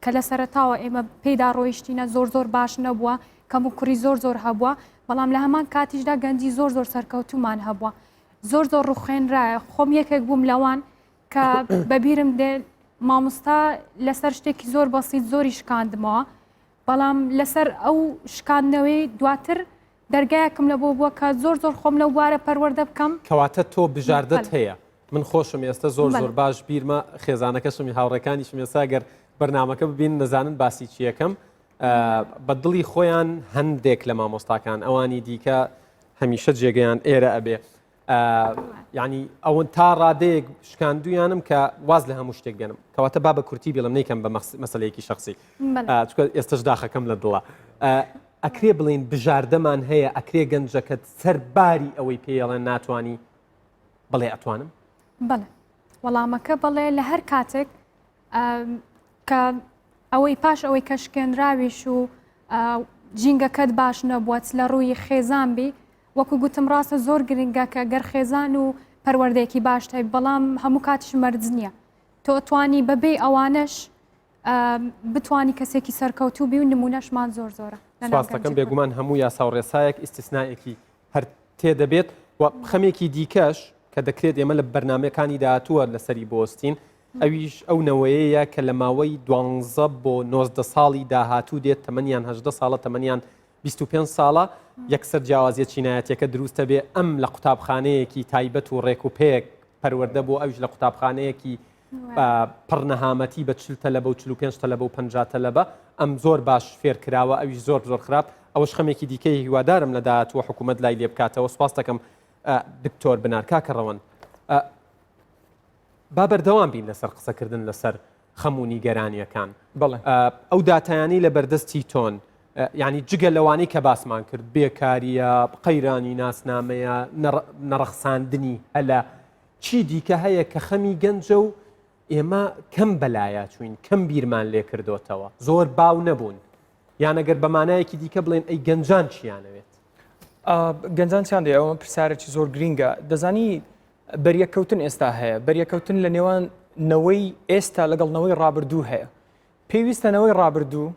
Speaker 3: کە لە سەرەتاوە ئێمە پێیدا ڕۆیشتینە زۆر زۆر باش نەبووە کەم و کوڕی زۆر زۆر هەبووە بەڵام لە هەمان کاتیشدا گەنجی زۆر زۆر سەرکەوتومان هەبووە زۆر زۆر ڕوخێنرایە خۆم یەکێک بووم لەوان کە بەبیرم دێ مامۆستا لەسەر شتێکی زۆر بەسیت زۆری شکاندمەوە بەڵام لەسەر ئەو شکاندنەوەی دواتر دەرگایەکم لە بۆ بووە کە زۆر زۆر خۆم لەو بوارە پەروەردە بکەم.
Speaker 1: کەواتە تۆ بژاردەت هەیە. من خۆشم ئێستا زۆر زۆر باش بیرمە خێزانەکەشم هاوڕێکانیشم ئێستا گەر بەرنامەکە ببین دەزانن باسی چیەکەم بە دڵی خۆیان هەندێک لە مامۆستاکان ئەوانی دیکە هەمیشە جێگەیان ئێرە ئەبێ یعنی ئەوەن تا ڕادەیەک شکاندویانم کە واز لە هەموو شتێک بێنم کەواتە با بە کورتی بڵم نیکەم بە مەسلەیەکی شخصی چکە ئێستش داخەکەم لە دڵە ئەکرێ بڵین بژاردەمان هەیە ئەکرێ گەنجەکەت سەر باری ئەوەی پێڵێن ناتوانانی بڵێ ئەتوانم
Speaker 3: بەڵێ وەڵامەکە بەڵێ لە هەر کاتێک کە ئەوەی پاش ئەوەی کە شکێنراویش و ژینگەکەت باش نەبووە چ لە ڕووی خێزان بی وەکو گوتم ڕاستە زۆر گرنگە کە گەر خێزان و پەروەردەیەکی باش هەبی بەڵام هەموو کاتیش مەرج نییە تۆ توانی بەبێ ئەوانەش بتانی کەسێکی سەرکەوتوو بی و نمونەشمان زۆر زۆرە
Speaker 1: سپاستەکەم بێگومان هەموو یاسا و ڕێسایەک ئیستیسنائێکی هەر تێدەبێت و خەمێکی دیکەش کە دەکرێت ئێمە لە بەرنمەکانی داهاتووە لەسەری بۆستین ئەویش ئەو نەوەیەیە کە لە ماوەی دوانزە بۆ 90 ساڵی داهاتوو دێت تەمەنیان هەدە ساڵە تەمەنیان 25 ساڵە یەکسەر جیاوازیە چینایەتەکە دروستە بێ ئەم لە قوتابخانەیەکی تایبەت و ڕێک و پێک پەروەردە بۆ ئەویش لە قوتابخانەیەکی پڕ نەهامەتی بە 40 تەلەبە و 45 تەلەبە و 50 تەلەبە ئەم زۆر باش فێر کراوە ئەویش زۆر زۆر خراپ ئەوەش خەمێکی دیکەی هیوادارم لە داهاتووە حکوومەت لای لێ بکاتەوە سپاس دەکەم دکتۆر بنار کاکە ڕەوەند با بەردەوام بین لەسەر قسەکردن لەسەر خەم و نیگەرانیەکان ئەو داتایانی لە بەردەستی تۆن یعنی جگە لەوانەی کە باسمان کرد بێکاریە قەیرانی ناسنامەیە نەڕەخساندنی هەلە چی دیکە هەیە کە خەمی گەنجە و ئێمە کەم بەلایا چوین کەم بیرمان لێ کردوتەوە زۆر باو نەبوون یان ئەگەر بە مانایەکی دیکە بڵێن ئەی گەنجان چیانەوێت؟
Speaker 4: گەنجان چیان دەیە ئەوە پرسیارێکی زۆر گرینگە دەزانی بەریەککەوتن ئێستا هەیە بەریەکەوتن لە نێوان نەوەی ئێستا لەگەڵ نەوەی ڕابردوو هەیە پێویستە نەوەی ڕابردوو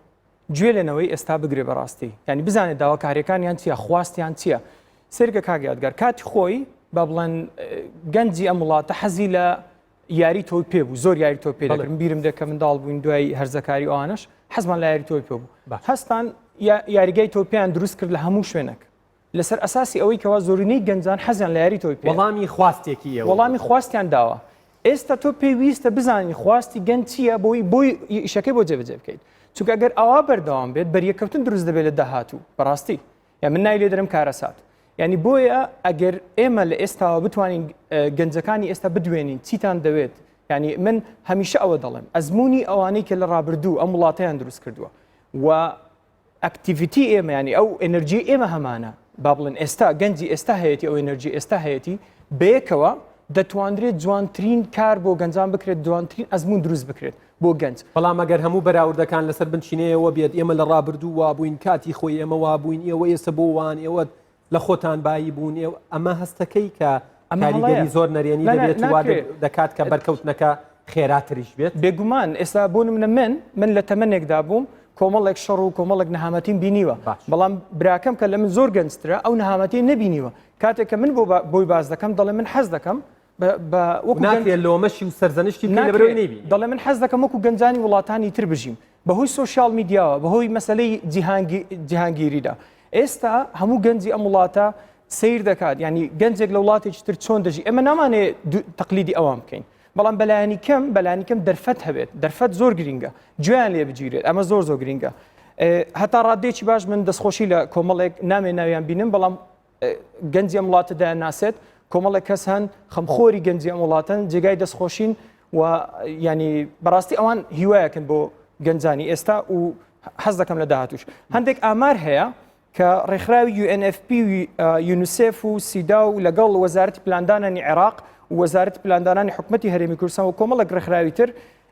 Speaker 4: گوێ لە نەوەی ئێستا بگرێ بەڕاستی یعنی بزانێت داواکاریەکانیان چییە خواستیان چییە سێرگە کاک یادگار کاتی خۆی با بڵێن گەنجی ئەم وڵاتە حەزی لە یاری تۆی پێ بوو زۆر یاری تۆ پێ دەکردم بیرم دێ کە منداڵ بووین دوای هەرزەکاری ئەوانش حەزمان لە یاری تۆی پێ بوو هەستان یاریگای تۆپیان دروست کرد لە هەموو شوێنێک لەسەر ئەساسی ئەوەی کەوا زۆرینەی گەنجان حەزیان لە یاری تۆپی پێیە.
Speaker 1: وەڵامی خواستێکی ئێوە بوو.
Speaker 4: وەڵامی خواستیان داوە. ئێستا تۆ پێویستە بزانی خواستی گەنج چییە بۆی بۆی ئیشەکەی بۆ جێبەجێ بکەیت. چونکە ئەگەر ئاوا بەردەوام بێت بەریەککەوتن دروست دەبێت لە داهاتوو بەڕاستی. یان من ناوی لێ دەنێم کارەسات. یانی بۆیە ئەگەر ئێمە لە ئێستاوە بتوانین گەنجەکانی ئێستا بدوێنین چیتان دەوێت یانی من هەمیشە ئەوە دەڵێم ئەزمموی ئەوانەی کە لە ڕابردوو ئەم وڵاتیان دروست کردووە و activity ئێمە ینی ئەو ئەنرژی ئێمە هەمانە با بڵێن ئێستا گەنجی ئێستا هەیەی ئەو ئەنرژی ئێستا هەیەی بەیەکەوە دەتوانرێت جوانترین کار بۆ گەنجان بکرێت جوانترین ئەزمون دروست بکرێت بۆ گەنج.
Speaker 1: بەڵام ئەگەر هەموو بەراوردەکان لەسەر بنچینەیەوە بێت ئێمە لە ڕابردوو وابووین کاتی خۆی ئێمە وابووین ئێوە ئێستا بۆ وان ئێوە لە خۆتان بایی بوون ئێوە ئەمە هەستەکەی کە کاریگەری زۆر نەرێنی دەبێت وا دەکات کە بەرکەوتنەکە خێراتریش بێت.
Speaker 4: بێگومان ئێستا بۆ نمونە من من لە تەمەنێکدا بووم کۆمەڵێک شەڕ و کۆمەڵێک نەهامەتیم بینیوە بەڵام براکەم کە لە من زۆر گەنجترە ئەو نەهامەتی نەبینیوە کاتێک کە من بۆ بۆی باس دەکەم دەڵێ من حەز دەکەم
Speaker 1: وەکو ناکرێت لۆمەشی و سەرزەنشتی بکەی لەبەرئەوەی نەیبینی.
Speaker 4: دەڵێ من حەز دەکەم وەکو گەنجانی وڵاتانی تر بژیم بەهۆی سۆشیال میدیاوە بەهۆی مەسەلەی جیهانگیریدا ئێستا هەموو گەنجی ئەم وڵاتە سیر دەکات ینی گەنجێک لە وڵاتێکی تر چۆن دەژی ئێمە نامانێ تەقلیدی ئەوان بکەین بەڵام بەلایەنی کەم بەلانی کەم دەرفەت هەبێت دەرفەت زۆر گرینگە گوێیان لێ بگیرێت ئەمە زۆر زۆر گرینگە هەتا ڕادێکی باش من دەستخۆشی لە کۆمەڵێک نامێ ناویان بینم بەڵام گەنجی ئەم وڵاتە دەیانناسێت، کۆمەڵێک کەس هەن خەمخۆری گەنجی ئەم وڵاتەن، جێگای دەستخۆشین و ینی بەڕاستی ئەوان هیوایەکن بۆ گەنجانی ئێستا و حەز دەکەم لە داهاتوش هەندێک ئامار هەیە کە ڕێکخراوی UNFP و یونیسێف و سیدا و لەگەڵ وەزارەتی پلاندانانی عێراق و وەزارەتی پلاندانانی حکومەتی هەرێمی کوردستان و کۆمەڵێک ڕێکخراوی تر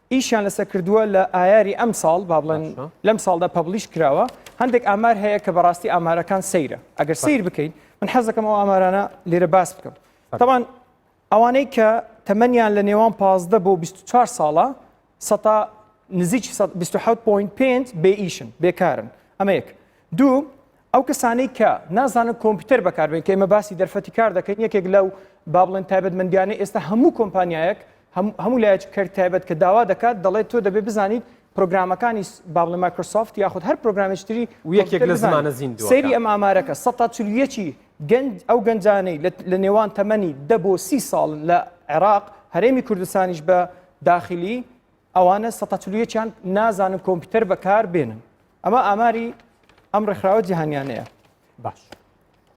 Speaker 4: ئیشیان لەسەر کردووە لە ئایاری ئەم ساڵ با بڵێن لەم ساڵدا publish کراوە هەندێک ئامار هەیە کە بەڕاستی ئامارەکان سەیرە ئەگەر سیر بکەین من حەز دەکەم ئەو ئامارانە لێرە باس بکەم تەبان ئەوانەی کە تەمەنیان لە نێوان 15 بۆ 24 ساڵە سەتا نزیکی 27.5 بێ ئیشن بێکارن ئەمە یەک دوو ئەو کەسانەی کە نازانن کۆمپیوتەر بەکاربێن کە ئێمە باسی دەرفەتی کار دەکەین یەکێک لەو با بڵێن تایبەتمەندیانەی ئێستا هەموو کۆمپانیایەک هەموو لایەکی کەرت تایبەت کە داوا دەکات دەڵێت تۆ دەبێ بزانیت پرۆگرامەکانی با بڵێن مایکرۆسۆفت یاخود هەر پرۆگرامێکی تری
Speaker 1: و یەکێک لە زمانە زیندووەکان.
Speaker 4: سەیری ئەم ئامارەکە 141 گەنج ئەو گەنجانەی لە نێوان تەمەنی دە بۆ سی ساڵن لە عێراق هەرێمی کوردستانیش بە داخلی ئەوانە 141یان نازانن کۆمپیوتەر بەکار بێنن ئەمە ئاماری ئەم ڕێکخراوە جیهانیانەیە.
Speaker 1: باش.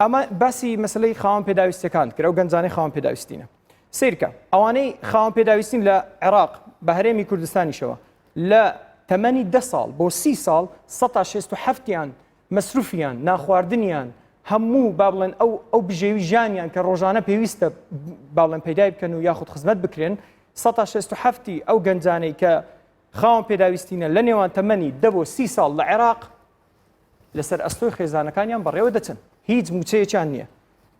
Speaker 4: ئەمە باسی مەسلەی خاوەن پێداویستیەکان کرد ئەو گەنجانەی خاوەن پێداویستینە سیرکە ئەوانەی خاوەن پێداویستین لە عێراق بە هەرێمی کوردستانیشەوە لە تەمەنی ده ساڵ بۆ سی ساڵ 1670یان مەسروفیان ناخواردنیان هەموو با بڵێن ئەو ئەو بژێوی ژیانیان کە ڕۆژانە پێویستە با بڵێن پەیدای بکەن و یاخود خزمەت بکرێن 1670 ئەو گەنجانەی کە خاوەن پێداویستینە لە نێوان تەمەنی دە بۆ سی ساڵ لە عێراق لەسەر ئەستۆی خێزانەکانیان بەڕێوە دەچن هیچ موچەیەکیان نییە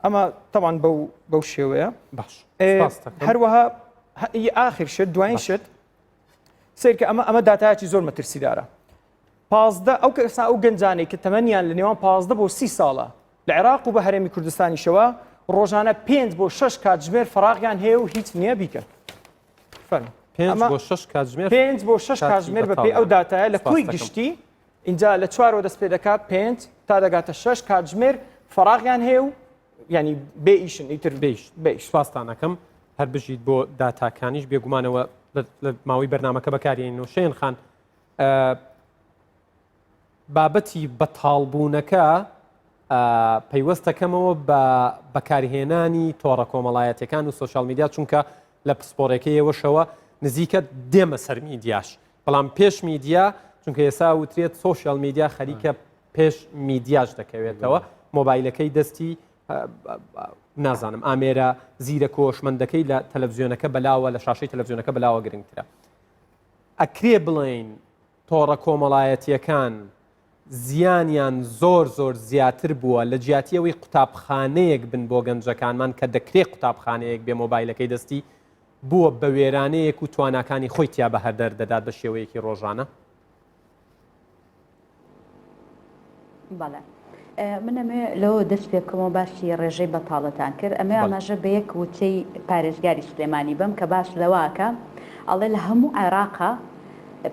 Speaker 4: ئەمە تەوان بەو بەو شێوەیە
Speaker 1: باش
Speaker 4: هەروەها ئاخر شت دوایین شت سیرکە ئەمە ئەمە داتایەکی زۆر مەترسیدارە پازدە ئەو کەسا ئەو گەنجانەی کە تەمەنیان لە نێوان پازدە بۆ سی ساڵە لە عێراق و بە هەرێمی کوردستانیشەوە ڕۆژانە پێنج بۆ شەش کاتژمێر فراغیان هەیە و هیچ نییە بیکەن.
Speaker 1: پێنج بۆ شەش کاتژمێر
Speaker 4: پێنج بۆ شەش کاتژمێر بەپێی ئەو داتایە لە کۆی گشتی اینجا لە چوارەوە دەست پێ دەکات پێنج تا دەگاتە شەش کاتژمێر فراغیان هەیە و ینی بێ ئیشن ئیتر
Speaker 1: بێش بێش سپاستانەکەم هەر بژیت بۆ داتاکانیش بێگومانەوە لە ماوەی بەرنمەکە بەکارێن نوشێن خان بابەتی بەتاڵبوونەکە پەیوەستەکەمەوە بە بەکارهێنانی تۆڕە کۆمەڵایەتەکان و سۆشیال میدیا چونکە لە پسپۆڕێکەی ئێوەشەوە نزیکە دێمە سەر میدیاش بەڵام پێش میدیا چونکە ئێسا وترێت سۆشیال میدیا خەریکە پێش میدیاش دەکەوێتەوە مۆبایلەکەی دەستی نازانم ئامێرە زیرە کۆشمەندەکەی لە تەلەڤزیۆنەکە بەلاوە لە شاشەی تەلەڤزیۆنەکە بەلاوە گرنگترە ئەکرێ بڵین تۆڕە کۆمەڵایەتیەکان زیانیان زۆر زۆر زیاتر بووە لە جیاتی ئەوەی قوتابخانەیەک بن بۆ گەنجەکانمان کە دەکرێ قوتابخانەیەک بێ مۆبایلەکەی دەستی بووە بە وێرانەیەک و تواناکانی خۆی تیا بە هەدەر دەدات بە شێوەیەکی ڕۆژانە؟
Speaker 5: بەڵێ من ئەمێ لەوە دەست پێ بکەمەوە باسی ڕێژەی بەتاڵەتان کرد ئەمێ ئاماژە بە یەک وتەی پارێزگاری سلێمانی بەم کە باس لەواکە ئەڵێ لە هەموو عێراقا.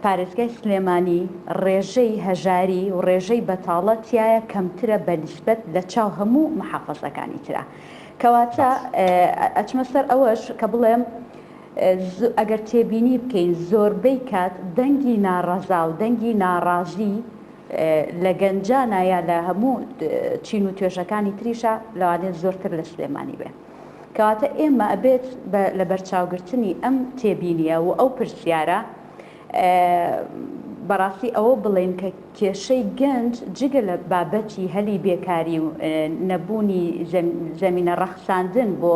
Speaker 5: پارێزگای سلێمانی ڕێژەی هەژاری و ڕێژەی بەتاڵە تیایا کەمترە بە نیسبەت لە چاو هەموو محافەزەکانی ترا. کەواتە ئەچمە سەر ئەوەش کە بڵێم ئەگەر تێبینی بکەین زۆربەی کات دەنگی ناڕەزا و دەنگی ناڕازی لە گەنجانا یا لە هەموو چین و توێژەکانی تریشا لەوانەیە زۆرتر لە سلێمانی بێ. کەواتە ئێمە ئەبێت بە لەبەرچاوگرتنی ئەم تێبینییە و ئەو پرسیارە بەڕاستی ئەوە بڵێین کە کێشەی گەنج جگە لە بابەتی هەلی بێکاری و نەبوونی زەمینە ڕەخساندن بۆ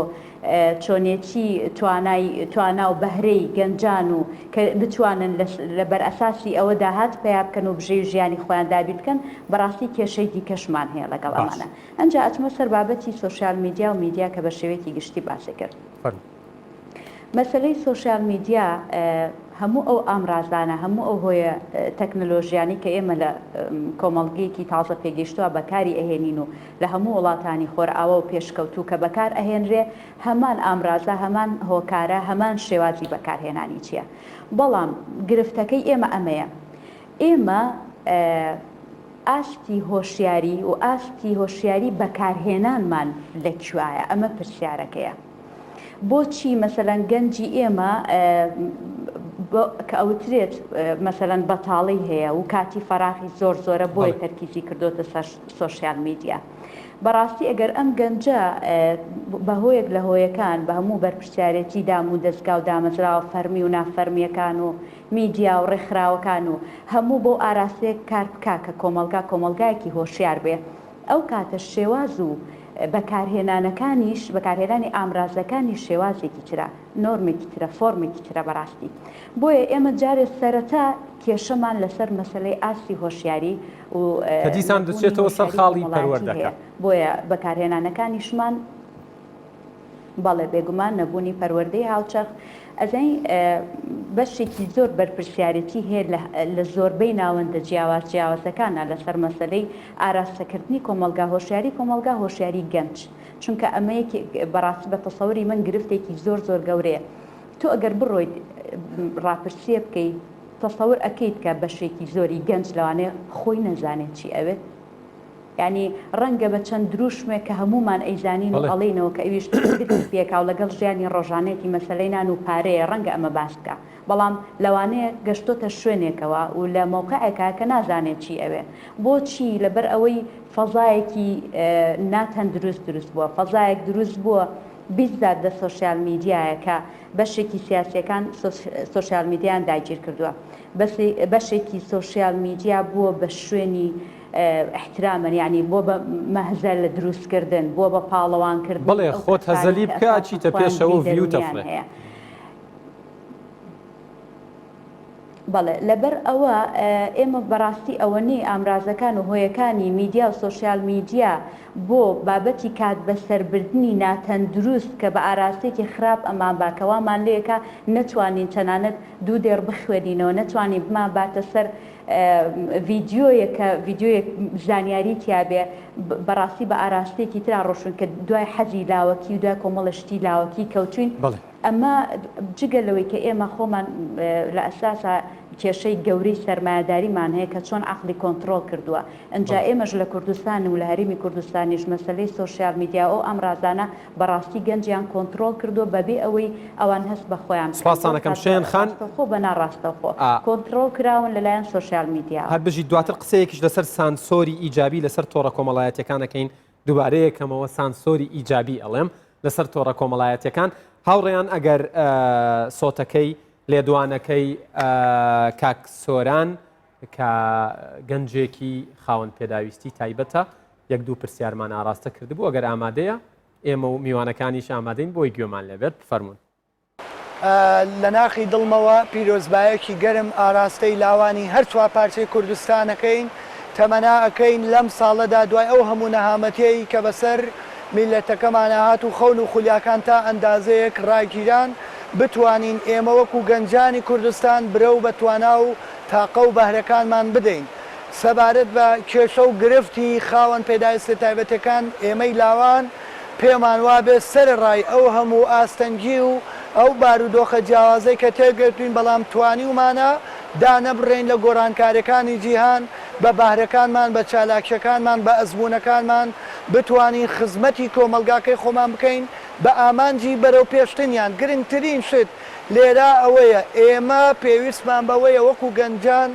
Speaker 5: چۆنێتی توانای توانا و بەهرەی گەنجان و کە بتوانن لە بەرئەساسی ئەوە داهات پەیا بکەن و بژێوی ژیانی خۆیان دابین بکەن بەڕاستی کێشەی دیکەشمان هەیە لەگەڵ ئەمانە. ئەنجا ئەچمە سەر بابەتی سۆشیال میدیا و میدیا کە بە شێوەیەکی گشتی باسی کرد.
Speaker 1: فەرموو.
Speaker 5: مەسەلەی سۆشیال میدیا هەموو ئەو ئامرازانە، هەموو ئەو هۆیە تەکنەلۆژیانەی کە ئێمە لە کۆمەڵگەیەکی تازە پێگەیشتووە بەکاری ئەهێنین و لە هەموو وڵاتانی خۆرئاوا و پێشکەوتوو کە بەکار ئەهێنرێ هەمان ئامرازە، هەمان هۆکارە، هەمان شێوازی بەکارهێنانی چییە. بەڵام گرفتەکەی ئێمە ئەمەیە. ئێمە ئاستی هۆشیاری و ئاستی هۆشیاری بەکارهێنانمان لە کوایە؟ ئەمە پرسیارەکەیە. بۆچی مەسەلەن گەنجی ئێمە کە ئەوترێت مەسەلەن بەتاڵی هەیە و کاتی فەراغی زۆر زۆرە بۆیە تەرکیزی کردۆتە سەر سۆشیال میدیا. بەڕاستی ئەگەر ئەم گەنجە بە هۆیەک لە هۆیەکان بە هەموو بەرپرسیارێتی دام و دەزگا و دامەزراوە فەرمی و نافەرمییەکان و میدیا و ڕێکخراوەکان و هەموو بەو ئاراستەیە کار بکا کە کۆمەڵگا کۆمەڵگایەکی هۆشیار بێ ئەو کاتە شێواز و بەکارهێنانەکانیش بەکارهێنانی ئامرازەکانیش شێوازێکی ترە نۆرمێکی ترە فۆرمێکی ترە بەڕاستی بۆیە ئێمە جارێ سەرەتا کێشەمان لەسەر مەسەلەی ئاستی هۆشیاری و
Speaker 1: کە دیسان
Speaker 5: نەبوونی
Speaker 1: دەچێتەوە سەر
Speaker 5: هۆشیاری
Speaker 1: خاڵی
Speaker 5: کۆمەڵایەتی
Speaker 1: پەروەردەکە.
Speaker 5: هەیە بۆیە بەکارهێنانەکانیشمان بەڵێ بێگومان نەبوونی پەروەردەی هاوچەرخ ئەزانی بەشێکی زۆر بەرپرسیارێتی هەیە لە زۆربەی ناوەندە جیاواز جیاوازەکانە لەسەر مەسەلەی ئاراستەکردنی کۆمەڵگا هۆشیاری کۆمەڵگا هۆشیاری گەنج چونکە ئەمە یەکێک بەڕاستی بە تەسەوری من گرفتێکی زۆر زۆر گەورەیە تۆ ئەگەر بڕۆیت ڕاپرسیە بکەی تەسەور ئەکەیت کە بەشێکی زۆری گەنج لەوانەیە خۆی نەزانێت چی ئەوێت یانی ڕەنگە بە چەند دروشمێک کە هەموومان ئەیزانین و ئەڵێینەوە کە ئەویش درکی پێکا و لەگەڵ ژیانی ڕۆژانەیەتی مەسەلەی نان و پارەیە ڕەنگە ئەمە باس بکا بەڵام لەوانەیە گەشتۆتە شوێنێکەوە و لە مەوقعێکا کە نازانێ چی ئەوێ بۆچی لەبەر ئەوەی فەزایەکی ناتەندروست دروست بووە فەزایەک دروست بووە بیزات لە سۆشیال میدیایە کە بەشێکی سیاسیەکان سۆشیال میدیایان داگیر کردووە بەشێکی سۆشیال میدیا بووە بە شوێنی ئیحترامن یانی بۆ بە مەهزەل دروست کردن بۆ بە پاڵەوان کردنی
Speaker 1: بەڵێ
Speaker 5: ئەو
Speaker 1: خۆت
Speaker 5: کەسانەی
Speaker 1: هەزەلی
Speaker 5: کە
Speaker 1: بکە
Speaker 5: ئەساسەن
Speaker 1: ئەچیتە
Speaker 5: خۆیان
Speaker 1: پێشەوە
Speaker 5: گری
Speaker 1: ڤیو
Speaker 5: دەروونیان
Speaker 1: تەفرێ.
Speaker 5: هەیە. بەڵێ لەبەر ئەوە ئێمە بەڕاستی ئەوەنەی ئامرازەکان و هۆیەکانی میدیا و سۆشیال میدیا بۆ بابەتی کات بەسەربردنی ناتەندروست کە بە ئاراستەیەکی خراپ ئەمانبا کە وامان لێکا نەتوانین تەنانەت دوو دێڕ بخوێنینەوە نەتوانین بمانباتە سەر ڤیدیۆیەک کە ڤیدیۆیەک زانیاری تیابێ بەڕاستی بە ئاراستەیەکی ترا ڕۆشتوین کە دوای حەزی لاوەکی و دوای کۆمەڵە شتی لاوەکی کەوتوین ئەمە جگە لەوەی کە ئێمە خۆمان لە ئەساسا کێشەی گەورەی سەرمایەداریمان هەیە کە چۆن عەقڵی کۆنتڕۆڵ کردووە ئنجا ئێمەش لە کوردستان و لە هەرێمی کوردستانیش مەسەلەی سۆشیال میدیا و ئەو ئامرازانە بەڕاستی گەنجیان کۆنتڕۆڵ کردووە بەبێ ئەوەی ئەوان هەست بە خۆیان بکەن
Speaker 1: سوپاستان
Speaker 5: زۆر
Speaker 1: ئەکەم
Speaker 5: کات
Speaker 1: شێن خان.
Speaker 5: ڕاستەوخۆ بە ناڕاستەوخۆ
Speaker 1: ئا.
Speaker 5: کۆنتڕۆڵ کراون لەلایەن سۆشیال میدیاوە.
Speaker 1: هەر بژیت دواتر قسەیەکیش لەسەر سانسۆری ئیجابی لەسەر تۆڕە کۆمەڵایەتیەکان ئەکەین دوبارەیەکەمەوە سانسۆری ئیجابی ئەڵێم لەسەر تۆڕە کۆمەڵایەتیەکان هاوڕێیان ئەگەر سۆتەکەی لێدوانەکەی کاک سۆران کە گەنجێکی خاوەن پێداویستی تایبەتە یەک دوو پرسیارمان ئاراستە کردبوو ئەگەر ئامادەیە ئێمە و میوانەکانیش ئامادەین بۆی گوێمان لێبێت بفەرموون.
Speaker 6: لە ناخی دڵمەوە پیرۆزبایەکی گەرم ئاراستەی لاوانی هەر چوارپارچەی کوردستان ئەکەین، تەمەنا ئەکەین لەم ساڵەدا دوای ئەو هەموو نەهامەتیەی کە بەسەر میللەتەکەمانا هات و خەون و خولیاکان تا ئەندازەیەک ڕاگیران بتوانین ئێمە وەکو گەنجانی کوردستان برەو بە توانا و تاقە و بەهرەکانمان بدەین. سەبارەت بە کێشە و گرفتی خاوەن پێداویستیە تایبەتەکان، ئێمەی لاوان پێمان وابێ سەرەڕای ئەو هەموو ئاستەنگی و ئەو بارودۆخە جیاوازەی کە تێگەتووین بەڵام توانیومانە. دانەبڕێین لە گۆڕانکاریەکانی جیهان، بە بەهرەکانمان، بە چالاکیەکانمان، بە ئەزموونەکانمان بتوانین خزمەتی کۆمەڵگاکەی خۆمان بکەین بە ئامانجی بەرەوپێشتنیان. گرنگترین شت لێرە ئەوەیە ئێمە پێویستمان بەوەیە وەکو گەنجان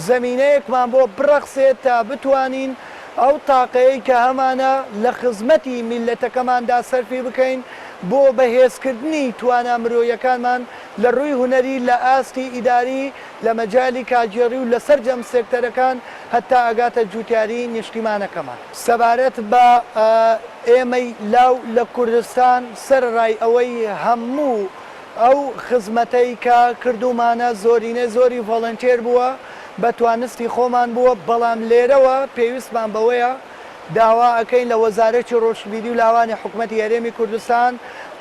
Speaker 6: زەمینەیەکمان بۆ بڕەخسێت تا بتوانین ئەو تاقەیەی کە هەمانە لە خزمەتی میللەتەکەماندا سەرفی بکەین بۆ بەهێزکردنی توانا مرۆیەکانمان لە ڕووی هونەری لە ئاستی ئیداری لە مەجالی کارگێڕی و لە سەرجەم سێکتەرەکان هەتا ئەگاتە جوتیاری نیشتیمانەکەمان. سەبارەت بە ئێمەی لاو لە کوردستان سەرەڕای ئەوەی هەموو ئەو خزمەتەی کە کردوومانە زۆرینەی زۆری ڤۆڵنتێر بووە، بە توانستی خۆمان بووە، بەڵام لێرەوە پێویستمان بەوەیە داوا ئەکەین لە وەزارەتی ڕۆشنبیری و لاوانی حکومەتی هەرێمی کوردستان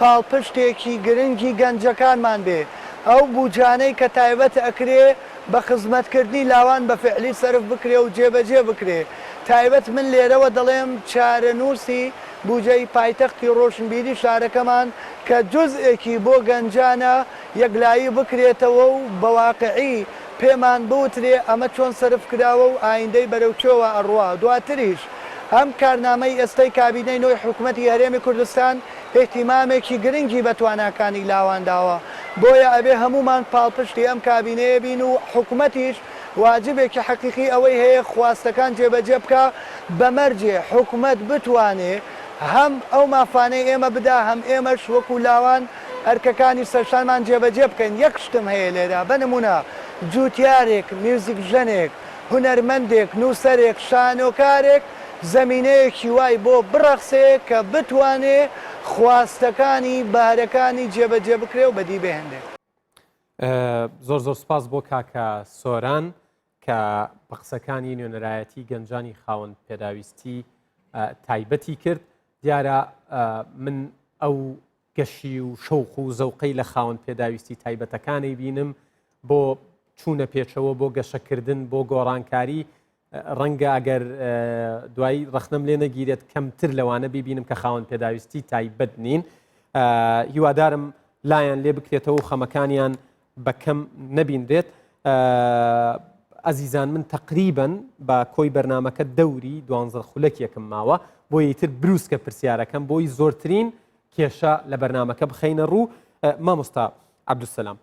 Speaker 6: پاڵپشتێکی گرنگی گەنجەکانمان بێ، ئەو بوجانەی کە تایبەت ئەکرێ بە خزمەتکردنی لاوان بە فعلی سەرف بکرێ و جێبەجێ بکرێ، تایبەت من لێرەوە دەڵێم چارەنووسی بوجەی پایتەختی ڕۆشنبیری شارەکەمان کە جوزئێکی بۆ گەنجانە یەکلایی بکرێتەوە و بە واقعی پێمان بوترێ ئەمە چۆن سەرف کراوە و ئایندەی بەرەو کوێوە ئەڕوا. دواتریش ئەم کارنامەی ئێستەی کابینەی نۆی حکومەتی هەرێمی کوردستان ئیهتیمامێکی گرنگی بە تواناکانی لاوان داوە بۆیە ئەبێ هەموومان پاڵپشتی ئەم کابینەیە بین و حکومەتیش واجبێکی حەقیقی ئەوەی هەیە خواستەکان جێبەجێ بکا بە مەرجێ حکومەت بتوانێ هەم ئەو مافانەی ئێمە بدا هەم ئێمەش وەکو لاوان ئەرکەکانی سەرشانمان جێبەجێ بکەین یەک شتم هەیە لێرە بە نمونە جوتیارێک میوزیکژەنێک هونەرمەندێک نوسەرێک شانۆکارێک زەمینەیەکی وای بۆ بڕەخسێ کە بتوانێ خواستەکانی بەهرەکانی جێبەجێ بکرێ و بەدی بهێنرێ.
Speaker 1: زۆر زۆر سپاس بۆ کاکە سۆران کە بە قسەکانی نوێنەرایەتی گەنجانی خاوەن پێداویستی تایبەتی کرد دیارە من ئەو گەشی و شەوق و زەوقەی لە خاوەن پێداویستی تایبەتەکانی بینم بۆ چوونە پێچەوە بۆ گەشەکردن بۆ گۆڕانکاری ڕەنگە ئەگەر دوایی ڕەخنەم لێ نەگیرێت کەمتر لەوانە بیبینم کە خاوەن پێداویستی تایبەت نین هیوادارم لایەن لێ بکرێتەوە و خەمەکانیان بە کەم نەبینرێت ئەزیزان من تقریبن بە کۆی بەرنمەکە دەوری دوانزە خولەکێکم ماوە بۆ یتر بروسکە پرسیارەکەم بۆی زۆرترین کێشە لە بەرنمەکە بخەینە ڕوو مامۆستا عەبدولسەلام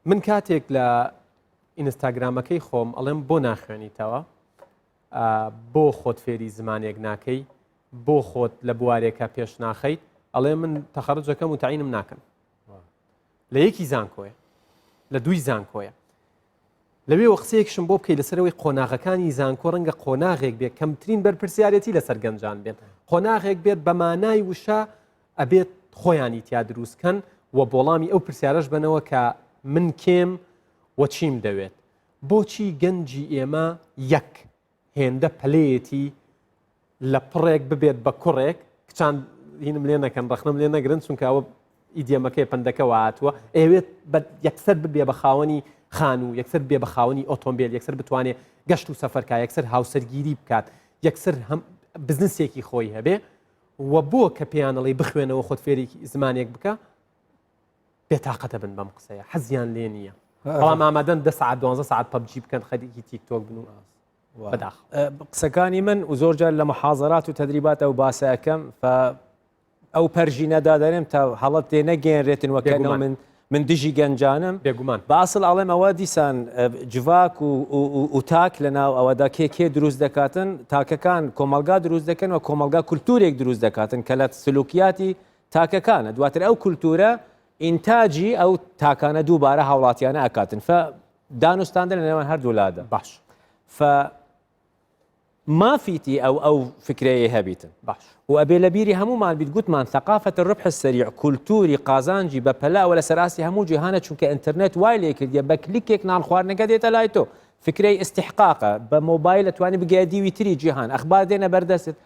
Speaker 1: من کاتێک لە ئینستاگرامەکەی خۆم ئەڵێم بۆ ناخوێنیتەوە بۆ خۆت فێری زمانێک ناکەی بۆ خۆت لە بوارێکە پێش ناخەیت ئەڵێ من تەخەرجەکەم و تاینم ناکەن لە یەکی زانکۆیە لە دووی زانکۆیە لەوێ وەقسەیەکشم بۆ بکەی لەسەرەوەی قۆناغەکانی زانکۆ ڕەنگە قۆناغێک بێت کەمترین بەرپرسیارەتی لەسەر گەنجان بێت قۆناغێک بێت بە مانای وشە ئەبێت خۆیانی تیا دروست کەن و بۆڵامی ئەو پرسیارەش بەنەوە کە من کێم و چیم دەوێت بۆچی گەنجی ئێمە یەک هێندە پەلەیەتی لە پڕێک ببێت بە کوڕێک کچان هینم لێ نەکەن ڕەخنەم لێ نەگرن چونکە ئەوە ئیدیەمەکەی پەندەکە هاتووە ئەوێت یەکسەر ببێ بە خاوەنی خانوو یەکسەر بێ بە خاوەنی ئۆتۆمبیل یەکسەر بتوانێت گەشت و سەفەرکە یەکسەر هاوسەرگیری بکات یەکسەر هەم بزنسێکی خۆی هەبێ و بۆ کە پێیان ئەڵێی بخوێنەوە خۆت فێری زمانێک بکە بێتاقەتە بن بەم قسەیە حەزیان لێ نییە بەڵام ئامادەن دە سعات دوانزە سعات PUBG بکەن خەریکی تیک تۆک بن و بەداخ
Speaker 2: قسەکانی من و زۆر جار لە محازرات و تەدریبات ئەو باسە ئەەکەم ف ئەو پەرژینە دادەنێم تا هەڵەت تێ نەگەێنرێتن وەکەنەوە من من دژی گەنجانم
Speaker 1: بێگومان.
Speaker 2: بە ئەسڵ ئەڵێم ئەوە دیسان جڤاک و و تاک لە ناو ئەوەدا کێ کێ دروست دەکاتن تاکەکان کۆمەڵگا دروست دەکەن و کۆمەڵگا کولتورێک دروست دەکاتن کە لە سلوکیاتی تاکەکانە دواتر ئەو کولتورە ئینتاجی ئەو تاکانە دووبارە هاوڵاتیانە ئەکاتن ف دانوستاندن لە نێوان هەردوو لادا
Speaker 1: باش
Speaker 2: ف مافیتی ئەو ئەو فکرەیەی هەبیتن.
Speaker 1: باش.
Speaker 2: و ئەبێ لە بیری هەموومان بیت گوتمان ثقافة الربح السریع کولتوری قازانجی بە پەلە ئەوە لەسەر ئاستی هەموو جیهانە چونکە ئینترنێت وای لێ کردیە بە کلیکێک نان خواردنەکە دێتە لای تۆ فکرەی ئیستیحقاقە بە مۆبایل ئەتوانی بگەیە دیوی تری جیهان ئەخبار دێنە بەردەستت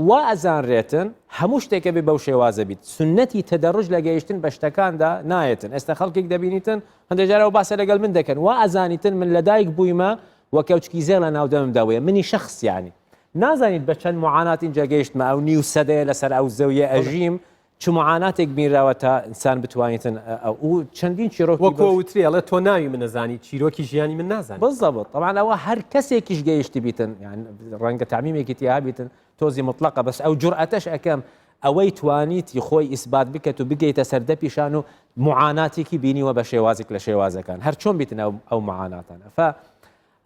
Speaker 2: وا ئەزانرێتن هەموو شتێک ئەبێ بەو شێوازە بیت سوننەتی تەدەڕوج لە گەیشتن بە شتەکاندا نایەتن ئێستا خەڵکێک دەبینیتن هەندێک جار ئەو باسە لەگەڵ من دەکەن وا ئەزانیتن من لەدایک بوویمە و کەوچکی زێڕ لە ناو دەممدا بوویە منی شەخس یانی نازانیت بە چەند معانات ئینجا گەیشتمە ئەو نیو سەدەیە لەسەر ئەو زەویە ئەژیم. چ معاناتێک بینراوە تا ئینسان بتوانیتن ئەو و چەندین چیرۆکی
Speaker 1: وەکو وترێ ئەڵێ تۆ ناوی من نەزانی چیرۆکی ژیانی من نازانی.
Speaker 2: بالضبط طبعا ئەوە هەر کەسێکیش گەیشتبیتن یان ڕەنگە تەعمیمێکی تیا هەبیتن تۆزی مطلقە بەس ئەو جورئەتەش ئەکەم ئەوەی توانیتی خۆی ئیسبات بکەت و بگەیتە سەر دەپیشان و معاناتێکی بینیوە بە شێوازێک لە شێوازەکان هەر چۆن بیتن ئەو ئەو معاناتانە ف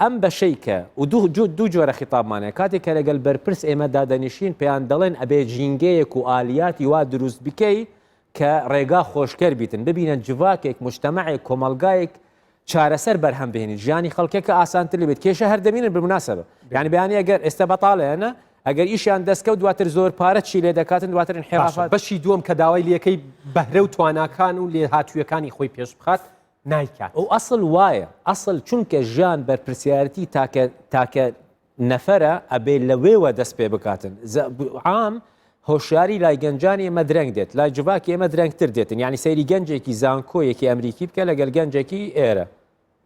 Speaker 2: ئەم بەشەی کە و دوو جو دوو جۆرە خیتابمان هەیە کاتێک کە لەگەل بەرپرس ئێمە دادەنیشین پێیان دەڵێن ئەبێ ژینگەیەک و ئالیاتی وا دروست بکەی کە ڕێگا خۆشکەر بیتن ببینە جڤاکێک مجتەمەعێک کۆمەڵگایەک چارەسەر بەرهەم بهێنین ژیانی خەڵکەکە ئاسانتر لێ بێت کێشە هەر دەمینن بالمناسبە یعنی بەیانی ئەگەر ئێستا بەتاڵەیەنە ئەگەر ئیشیان دەستکەوت دواتر زۆر پارە چی لێ دەکاتن دواتر
Speaker 1: باشە
Speaker 2: انحرافات
Speaker 1: بەشی دووەم کە داوای لەکەی بەهرە و تواناکان و لێهاتوویەکانی خۆی پێش بخات نایکات.
Speaker 2: ئەو ئەسڵ وایە ئەسڵ چونکە ژیان بەرپرسیارەتی تاکە تاکە نەفەرە ئەبێ لەوێوە دەست پێ بکاتن عام هۆشیاری لای گەنجانی ئێمە درەنگ دێت لای جڤاکی ئێمە درەنگتر دێتن یعنی سەیری گەنجێکی زانکۆیەکی ئەمریکی بکە لەگەل گەنجێکی ئێرە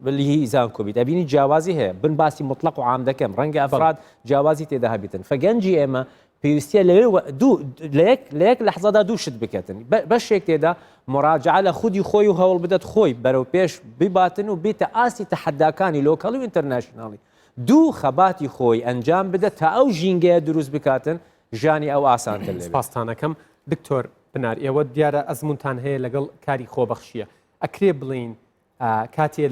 Speaker 2: بلیهی زانکۆ بیت ئەبینی جیاوازی هەیە بن باسی مطلق و عام دەکەم ڕەنگە ئەفراد جیاوازی تێدا هەبیتن فگەنجی ئێمە پێویستیە لەوێ دوو لە یەک لە یەک لەحزەدا دوو شت بکەتن بەشێک تێدا مراجعە لە خودی خۆی و هەوڵ بدات خۆی بەرەو پێش بباتن و بیتە ئاستی تەحەداکانی local ی و international ی دوو خەباتی خۆی ئەنجام بدە تا ئەو ژینگەیە دروست بکاتن ژیانی ئەو ئاسانتر لێ بێت.
Speaker 1: سپاستانەکەم دکتۆر بنار ئێوە دیارە ئەزمونتان هەیە لەگەڵ کاری خۆبەخشیە ئەکرێ بڵێین کاتێ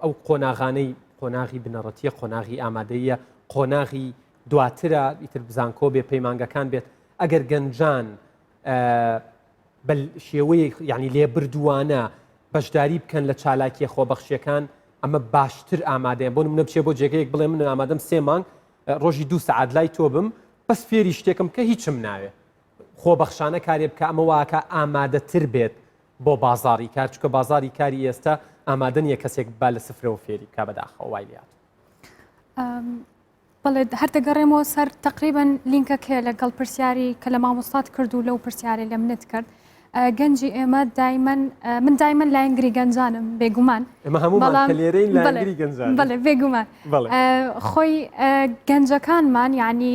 Speaker 1: ئەو قۆناغانەی قۆناغی بنەڕەتیە قۆناغی ئامادەیە قۆناغی دواترە ئیتر زانکۆ بێ پەیمانگەکان بێت ئەگەر گەنجان بە شێوەیەک یعنی لێبردووانە بەشداری بکەن لە چالاکیە خۆبەخشیەکان ئەمە باشتر ئامادەیە بۆ منە بچێ بۆ جێگەیەک بڵێ من ئامادەم سێ مانگ ڕۆژی دو سەعات لای تۆ بم بەس فێری شتێکم کە هیچم ناوێ خۆبەخشانە کارێ بکە ئەمە واکە ئامادەتر بێت بۆ بازاڕی کار چونکە بازاڕی کاری ئێستا ئامادە نییە کەسێک با لە سفرەوە فێری بکا بەداخەوە وای لێهاتوو.
Speaker 3: بەڵێ هەر دەگەڕێمەوە سەر تقریبا لینکەکەیە لەگەڵ پرسیاری کە لە مامۆستات کرد و لەو پرسیارەی لە منت کرد گەنجی ئێمە دایمەن من دایمەن لایەنگری گەنجانم بێگومان
Speaker 1: ئێمە هەموومان کە لێرەین لایەنگری گەنجانین.
Speaker 3: بەڵێ بێگومان خۆی گەنجەکانمان یعنی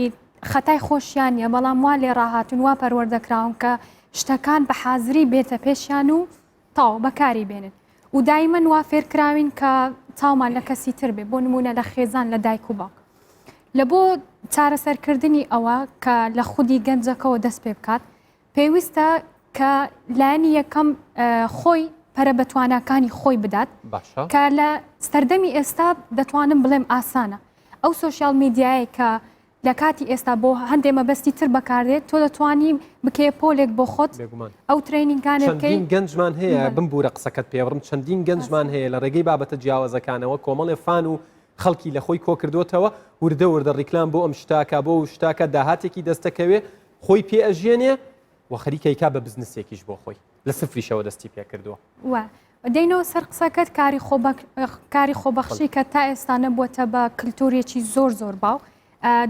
Speaker 3: خەتای خۆشیان نیە بەڵام وا لێ ڕاهاتون وا پەروەردەکراون کە شتەکان بە حازری بێتە پێشیان و تاو بەکاری بێنن و دایمەن وا فێرکراوین کە چاومان لە کەسی تر بێ بۆ نمونە لە خێزان لە دایک و باوک لە بۆ چارەسەرکردنی ئەوە کە لە خودی گەنجەکەەوە دەست پێ بکات پێویستە کە لایەنی یەکەم خۆی پەرە بە تواناکانی خۆی بدات کە لە سەردەمی ئێستا دەتوانم بڵێم ئاسانە ئەو سۆشیال میدیایە کە لە کاتی ئێستا بۆ هەندێ مەبەستی تر بەکاردێت تۆ دەتوانی بکەیە پۆلێک بۆ خۆت ئەو training انە
Speaker 1: چەندین گەنجمان هەیە بمبوورە قسەکەت پێبڕم چەندین گەنجمان هەیە لە ڕێگەی بابەتە جیاوازەکانەوە کۆمەڵێ fan و خەڵکی لە خۆی کۆکردوتەوە وردە وردە ڕیکلام بۆ ئەم شتاکە بۆ شتاکە داهاتێکی دەستەکەوێ خۆی پێ ئەژێنێ و خەریکەیکا بە بزنسێکیش بۆ خۆی لە سفریشەوە دەستی پێکردووە.
Speaker 3: دێینەوە سەر قسەکەت کاری کاری خۆبەخشی کە تا ئێستا نەبووەتە بە کللتورێکی زۆر زۆر باو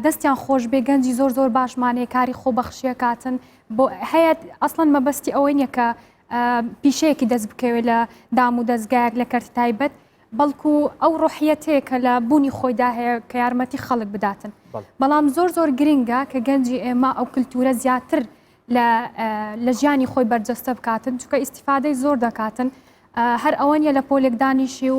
Speaker 3: دەستیان خۆش بێ گەنجی زۆر زۆر باشمانەیە کاری خۆبەخشیە کاتن بۆ هەیە ئەسڵەن مەبەستی ئەوەی نییە کە پیشەیەکی دەست بکەوێت لە دام و دەستگایەک لە کەرتی تایبەت بەڵکو ئەو ڕۆحیەتەیە کە لە بوونی خۆیدا هەیە کە یارمەتی خەڵک بداتن بەڵام زۆر زۆر گرنگە کە گەنجی ئێمە ئەو کللتورە زیاتر لە ژیانی خۆی بەرجەستە بکاتن چونکە ئیسیفادەی زۆر دەکاتن هەر ئەوە نیە لە پۆلێک دانیشی و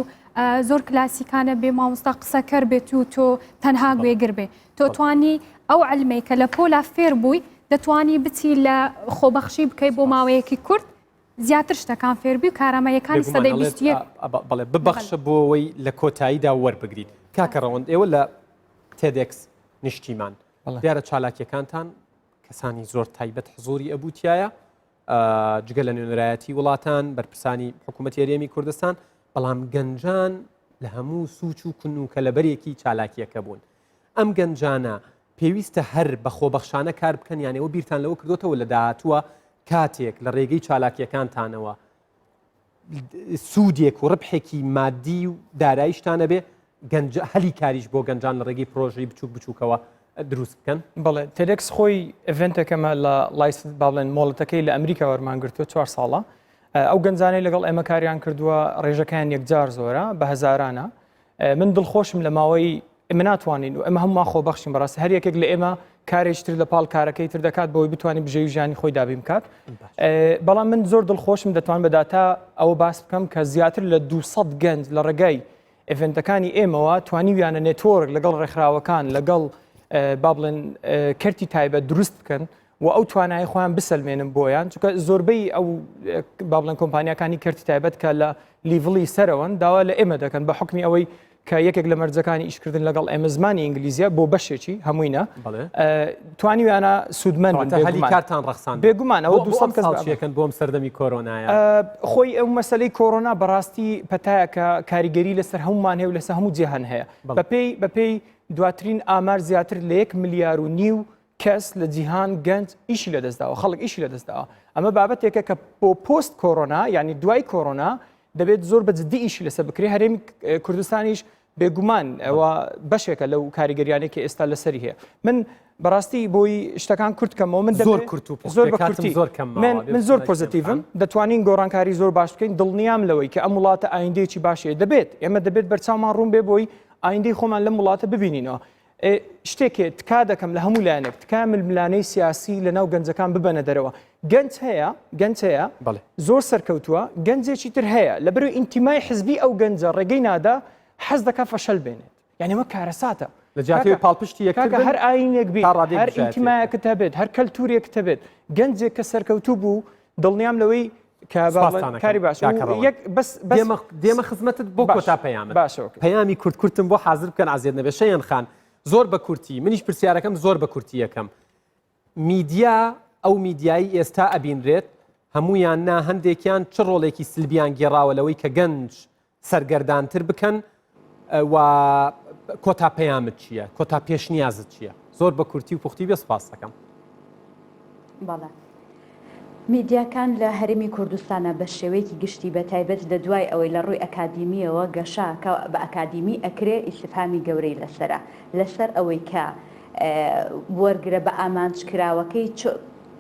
Speaker 3: زۆر کلاسیکانە بێ مامۆستا قسەکەر بێت و تۆ تەنها گوێگر بێ تۆ توانی ئەو علمەی کە لە پۆلا فێر بووی دەتوانی بچی لە خۆبەخشی بکەی بۆ ماوەیەکی کورت زیاتر شتەکان فێربی و کارامەیەکانی سەدەی 21
Speaker 1: بەڵێ ببەخشە بۆ ئەوەی لە کۆتاییدا وەربگریت کاکە ڕەوەند ئێوە لە TEDx نیشتیمان دیارە چالاکیەکانتان کەسانی زۆر تایبەت حزوری ئەبوو تایە جگە لە نوێنەرایەتی وڵاتان بەرپرسانی حکوومەت هەرێمی کوردستان بەڵام گەنجان لە هەموو سوچ و کون و کەلەبەرێکی چالاکیەکە بوون ئەم گەنجانە پێویستە هەر بە خۆبەخشانە کار بکەن یانەوە بیرتان لەوە کردوتەوە لە داهاتووە کاتێک لە ڕێگەی چالاکیەکانتانەوە سوودێک و ڕبحێکی مادی و دارایشتان هەبێ گەنج هەلی کاریش بۆ گەنجان لە ڕێگەی پرۆژەی بچووک بچووکەوە دروست بکەن؟
Speaker 4: بەڵێ TEDx خۆی event ێکەمە لە license با بڵێن مۆڵەتەکەی لە ئەمریکا وەرمان گرتووە چوار ساڵە ئەو گەنجانەی لەگەڵ ئێمە کاریان کردووە ڕێژەکەیان یەکجار زۆرە بە هەزارانە من دڵخۆشم لە ماوەی ئێمە ناتوانین و ئەمە هەموومان خۆبەخشین بەڕاستی هەر یەکێک لە ئێمە کارێکی تر لە پاڵ کارەکەی تر دەکات بۆی بتوانێت بژێوی ژیانی خۆی دابین بکات. بەڵام من زۆر دڵخۆشم دەتوان بە داتا ئەوە باس بکەم کە زیاتر لە 200 گەنج لە ڕێگای event ەکانی ئێمەوە توانیویانە network لەگەڵ ڕێکخراوەکان لەگەڵ با بڵێن کەرتی تایبەت دروست بکەن و ئەو توانای خۆیان بسەلمێنن بۆیان چونکە زۆربەی ئەو با بڵێن کۆمپانیاکانی کەرتی تایبەت کە لە level ی سەرەوەن داوا لە ئێمە دەکەن بە حکمی ئەوەی کە یەکێک لە مەرجەکانی ئیشکردن لەگەڵ ئێمە زمانی ئینگلیزیە بۆ بەشێکی هەمووینە توانیویانە سوودمەند
Speaker 1: هەلی کارتان ڕەخسان
Speaker 4: بێگومان ئەوە 200 کەس
Speaker 1: چیەکەن بۆم سەردەمی کۆرۆنایە
Speaker 4: خۆی ئەو مەسلەی کۆرۆنا بەڕاستی پەتایە کە کاریگەری لەسەر هەمومان هەیە و لەسەر هەموو جیهان هەیە بەپێی بەپێی دواترین ئامار زیاتر لە یەک ملیار و نیو کەس لە جیهان گەنج ئیشی لەدەستداوە خەڵک ئیشی لەدەستداوە ئەمە بابەتێکە کە بۆ پۆست کۆرۆنا یعنی دوای کۆرۆنا دەبێت زۆر بە جددی ئیشی لەسەر بکرێ هەرێمی کوردستانیش بێگومان ئەوە بەشێکە لەو کاریگەریانەی کە ئێستا لەسەری هەیە من بەڕاستی بۆی شتەکان کورت کەمەوە من
Speaker 1: زۆر کورت و
Speaker 4: زۆر بە کورتی
Speaker 1: زۆر کەم
Speaker 4: من من زۆر positive م دەتوانین گۆڕانکاری زۆر باش بکەین دڵنیام لەوەی کە ئەم وڵاتە ئایندەیەکی باشەیە دەبێت ئێمە دەبێت بەرچاومان ڕوون بێ بۆی ئایندەی خۆمان لەم وڵاتە ببینینەوە شتێک هەیە تکا دەکەم لە هەموو لایەنێک تکایە ململانێی سیاسی لە ناو گەنجەکان ببەنە دەرەوە گەنج هەیە گەنج هەیە
Speaker 1: بەڵێ.
Speaker 4: زۆر سەرکەوتووە گەنجێکی تر هەیە لەبەرو ئینتیمای حزبی ئەو گەنجە ڕێگەی نادا حەز دەکا فەشەل بێنێت یعنی ئەمە کارەساتە
Speaker 1: لە جیاتی
Speaker 4: کاکە
Speaker 1: پاڵپشتی یەکتر
Speaker 4: کاکە
Speaker 1: بن
Speaker 4: هەر ئاینێک بیت
Speaker 1: تا ڕادەیەک
Speaker 4: هەر
Speaker 1: دژایەتی یەکتر.
Speaker 4: ئینتیمایەکت هەبێت هەر کەلتورێکت هەبێت گەنجێک کە سەرکەوتوو بوو دڵنیام لەوەی کە با بڵێن
Speaker 1: سپاستان ئەکەم
Speaker 4: کاری باش
Speaker 1: کاکە
Speaker 4: و
Speaker 1: ڕەوەند.
Speaker 4: یەک بەس بەس
Speaker 1: دێمە دێمە خزمەتت بۆ
Speaker 4: باش
Speaker 1: کۆتا پەیامت.
Speaker 4: باشە okay.
Speaker 1: پەیامی کورت کورتم بۆ حازر بکەن عەزێت نەبێ شەیەن خان زۆر بە کورتی منیش پرسیارەکەم زۆر بە کورتی یەکەم میدیا ئەو میدیایی ئێستا ئەبینرێت هەمویان نا هەندێکیان چ ڕۆڵێکی سلبیان گێڕاوە لەوەی کە گەنج سەرگەردانتر بکەن و کۆتا پەیامت چییە کۆتا پێشنیازت چییە زۆر بە کورتی و پوختی بێ سپاس دەکەم.
Speaker 5: بەڵێ. میدیاکان لە هەرێمی کوردستانا بە شێوەیەکی گشتی بە تایبەت لە دوای ئەوەی لە ڕووی ئەکادیمییەوە گەشە کە بە ئەکادیمی ئەکرێ ئیستفهامی گەورەی لەسەرە لەسەر ئەوەی کە وەرگرە بە ئامانج کراوەکەی چ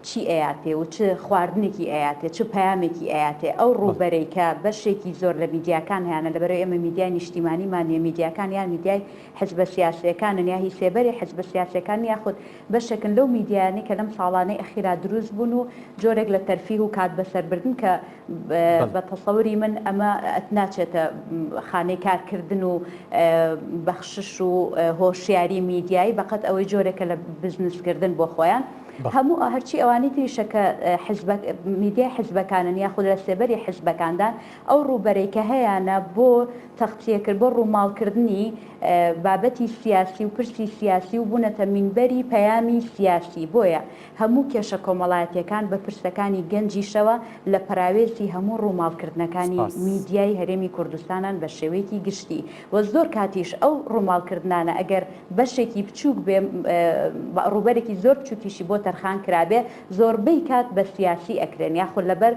Speaker 5: چی ئەیاتێ و چ خواردنێکی ئەیاتێ چ پەیامێکی ئەیاتێ ئەو ڕووبەرەی کە بەشێکی زۆر لە میدیاکان هەیانە لەبەرئەوەی ئێمە میدیای نیشتیمانیمان نیە میدیاکان یان میدیای حزبە سیاسیەکانن یا هی سێبەری حزبە سیاسیەکان یاخود بەشێکن لەو میدیایانەی کە لەم ساڵانەی ئەخیرا دروست بوون و جۆرێک لە تەرفیه و کات بەسەربردن کە بە تەسەوری من ئەمە ناچێتە خانەی کارکردن و بەخشش و هۆشیاری میدیایی بەقەد ئەوەی جۆرێکە لە بزنسکردن بۆ خۆیان. هەموو هەرچی ئەوانی تریشە کە حزب میدیای حزبەکانن یاخود لە سێبەری حزبەکاندان ئەو ڕووبەرەی کە هەیانە بۆ تەغتیەکرد بۆ ڕووماڵکردنی بابەتی سیاسی و پرسی سیاسی و بوونەتە مینبەری پەیامی سیاسی بۆیە هەموو کێشە کۆمەڵایەتیەکان بە پرسەکانی گەنجیشەوە لە پەراوێزی هەموو ڕووماڵکردنەکانی
Speaker 1: سپاس.
Speaker 5: میدیای هەرێمی کوردستانن بە شێوەیەکی گشتی و زۆر کاتیش ئەو ڕووماڵکردنانە ئەگەر بەشێکی بچووک بێ ڕووبەرێکی زۆر بچووکیشی بۆ تەرخان کرابێ زۆربەی کات بە سیاسی ئەکرێن یاخود لەبەر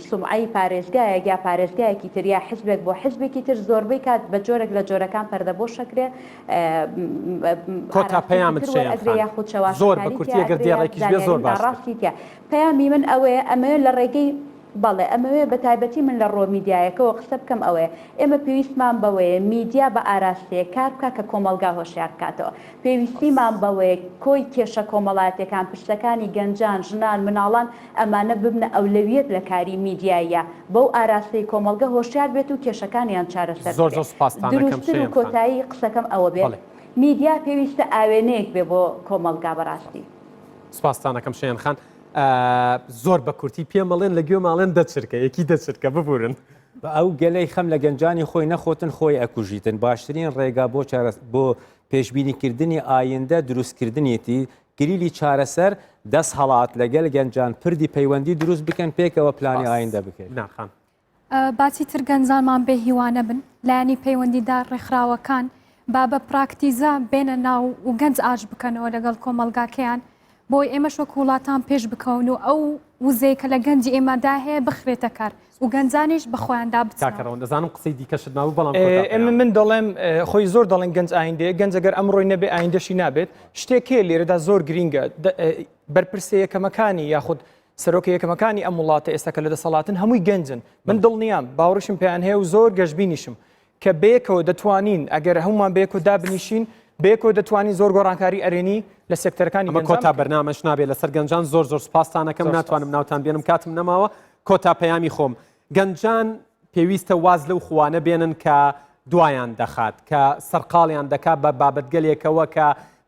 Speaker 5: سومعەی پارێزگایەک یا پارێزگایەکی تر یا حزبێک بۆ حزبێکی تر زۆربەی کات بە جۆرێک لە جۆرەکان پەردەپۆش ئەکرێ
Speaker 1: کۆتا
Speaker 5: ئاراستەیەکی
Speaker 1: پەیامت
Speaker 5: تر
Speaker 1: شەیان
Speaker 5: وەرئەگرێ
Speaker 1: خان
Speaker 5: یاخود
Speaker 1: زۆر بە
Speaker 5: چەواشەکاری
Speaker 1: کورتی
Speaker 5: تیا
Speaker 1: ئەگەر
Speaker 5: ئەکرێ یا
Speaker 1: دێڕێکیش بێ زۆر
Speaker 5: زانیاری
Speaker 1: باشتر.
Speaker 5: ناڕاستی تیا پەیامی من ئەوەیە ئەمەوێ لە ڕێگەی بەڵێ ئەمەوێ بە تایبەتی من لە ڕووە میدیایەکەوە قسە بکەم ئەوەیە ئێمە پێویستمان بەوەیە میدیا بە ئاراستەیەک کار بکا کە کۆمەڵگا هۆشیار بکاتەوە پێویستیمان بەوەیە کۆی کێشە کۆمەڵایەتیەکان، پرسەکانی گەنجان، ژنان، مناڵان ئەمانە ببنە ئەولەویەت لە کاری میدیاییا، بەو ئاراستەی کۆمەڵگە هۆشیار بێت و کێشەکانیان چارەسەر
Speaker 1: زۆر
Speaker 5: بکرێت.
Speaker 1: زۆر سوپاستان ئەکەم
Speaker 5: دروستتر و
Speaker 1: شەیەن خان.
Speaker 5: کۆتایی قسەکەم ئەوە بێت
Speaker 1: بەڵێ.
Speaker 5: میدیا پێویستە ئاوێنەیەک بێ بۆ کۆمەڵگا بەڕاستی.
Speaker 1: سوپاستان ئەکەم شەیەن خان. زۆر بە کورتی پێم ئەڵێن لە گوێم ئەڵێن دە چرکە یەکی دە چرکە ببورن.
Speaker 2: ئەو گەلەی خەم لە گەنجانی خۆی نەخۆتن خۆی ئەکوژیتن باشترین ڕێگا بۆ چارەس بۆ پێشبینی کردنی ئایندە دروست کردنیەتی کلیلی چارەسەر دەسهەڵات لەگەل گەنجان پردی پەیوەندی دروست بکەن پێکەوە پلانی
Speaker 1: سپاس.
Speaker 2: ئایندە بکەین.
Speaker 1: بنار خان.
Speaker 3: با چیتر گەنجانمان بێ هیوا نەبن، لایەنی پەیوەندیدار، ڕێکخراوەکان با بە پراکتیزە بێنە ناو و گەنج ئاش بکەنەوە لەگەڵ کۆمەڵگاکەیان بۆی ئێمەش وەکو وڵاتان پێش بکەون و ئەو وزەی کە لە گەنجی ئێمەدا هەیە بخرێتە کار و گەنجانیش بە خۆیاندا
Speaker 1: کاکە
Speaker 3: بچنەوە.
Speaker 1: ڕەوەند دەزانم قسەی دیکەشت مابوو بەڵام کۆتا
Speaker 4: ئێمە
Speaker 1: پەیام.
Speaker 4: من دەڵێم خۆی زۆر دەڵێن گەنج ئایندەیە گەنج ئەگەر ئەمڕۆی نەبێ ئایندەشی نابێت شتێک هەیە لێرەدا زۆر گرینگە بەرپرسە یەکەمەکانی یاخود سەرۆکە یەکەمەکانی ئەم وڵاتە ئێستا کە لە دەسەڵاتن هەمووی گەنجن من دڵنیام باوەڕیشم پێیان هەیە و زۆر گەشبینیشم کە بەیەکەوە دەتوانین ئەگەر هەمومان بەیەکەوە دابنیشین. بەیەکەوە دەتوانین زۆر گۆڕانکاری ئەرێنی لە سێکتەرەکانی
Speaker 1: ئەمە
Speaker 4: گەنجان
Speaker 1: کۆتا
Speaker 4: بکەین.
Speaker 1: بەرنامەش نابێت لەسەر گەنجان زۆر زۆر سوپاستان ئەکەم
Speaker 4: زۆر سوپاس.
Speaker 1: ناتوانم ناوتان بێنم کاتم نەماوە کۆتا پەیامی خۆم گەنجان پێویستە واز لەو خووانە بێنن کە دوایان دەخات کە سەرقاڵیان دەکات بە بابەتگەلێکەوە کە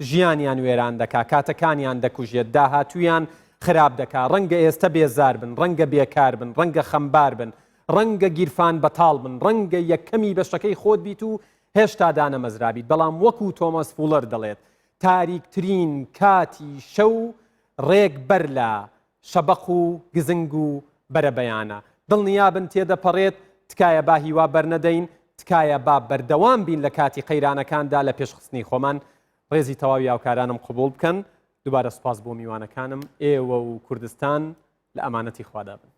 Speaker 1: ژیانیان وێران دەکا کاتەکانیان دەکوژێت داهاتوویان خراپ دەکا ڕەنگە ئێستە بێزار بن ڕەنگە بێکار بن ڕەنگە خەمبار بن ڕەنگە گیرفان بەتاڵ بن ڕەنگە یەکەمی بەشەکەی خۆت بیت و هێشتا دانەمەزرابیت، بەڵام وەکو تۆماس فوڵەر دەڵێت، تاریکترین کاتی شەو ڕێک بەر لە شەبەق و گزنگ و بەرەبەیانە. دڵنیابن تێدەپەڕێت، تکایە با هیوا بەرنەدەین، تکایە با بەردەوام بین لە کاتی قەیرانەکاندا لە پێشخستنی خۆمان. ڕێزی تەواوی هاوکارانم قبوڵ بکەن. دووبارە سوپاس بۆ میوانەکانم، ئێوە و کوردستان لە ئەمانەتی خوادا بن.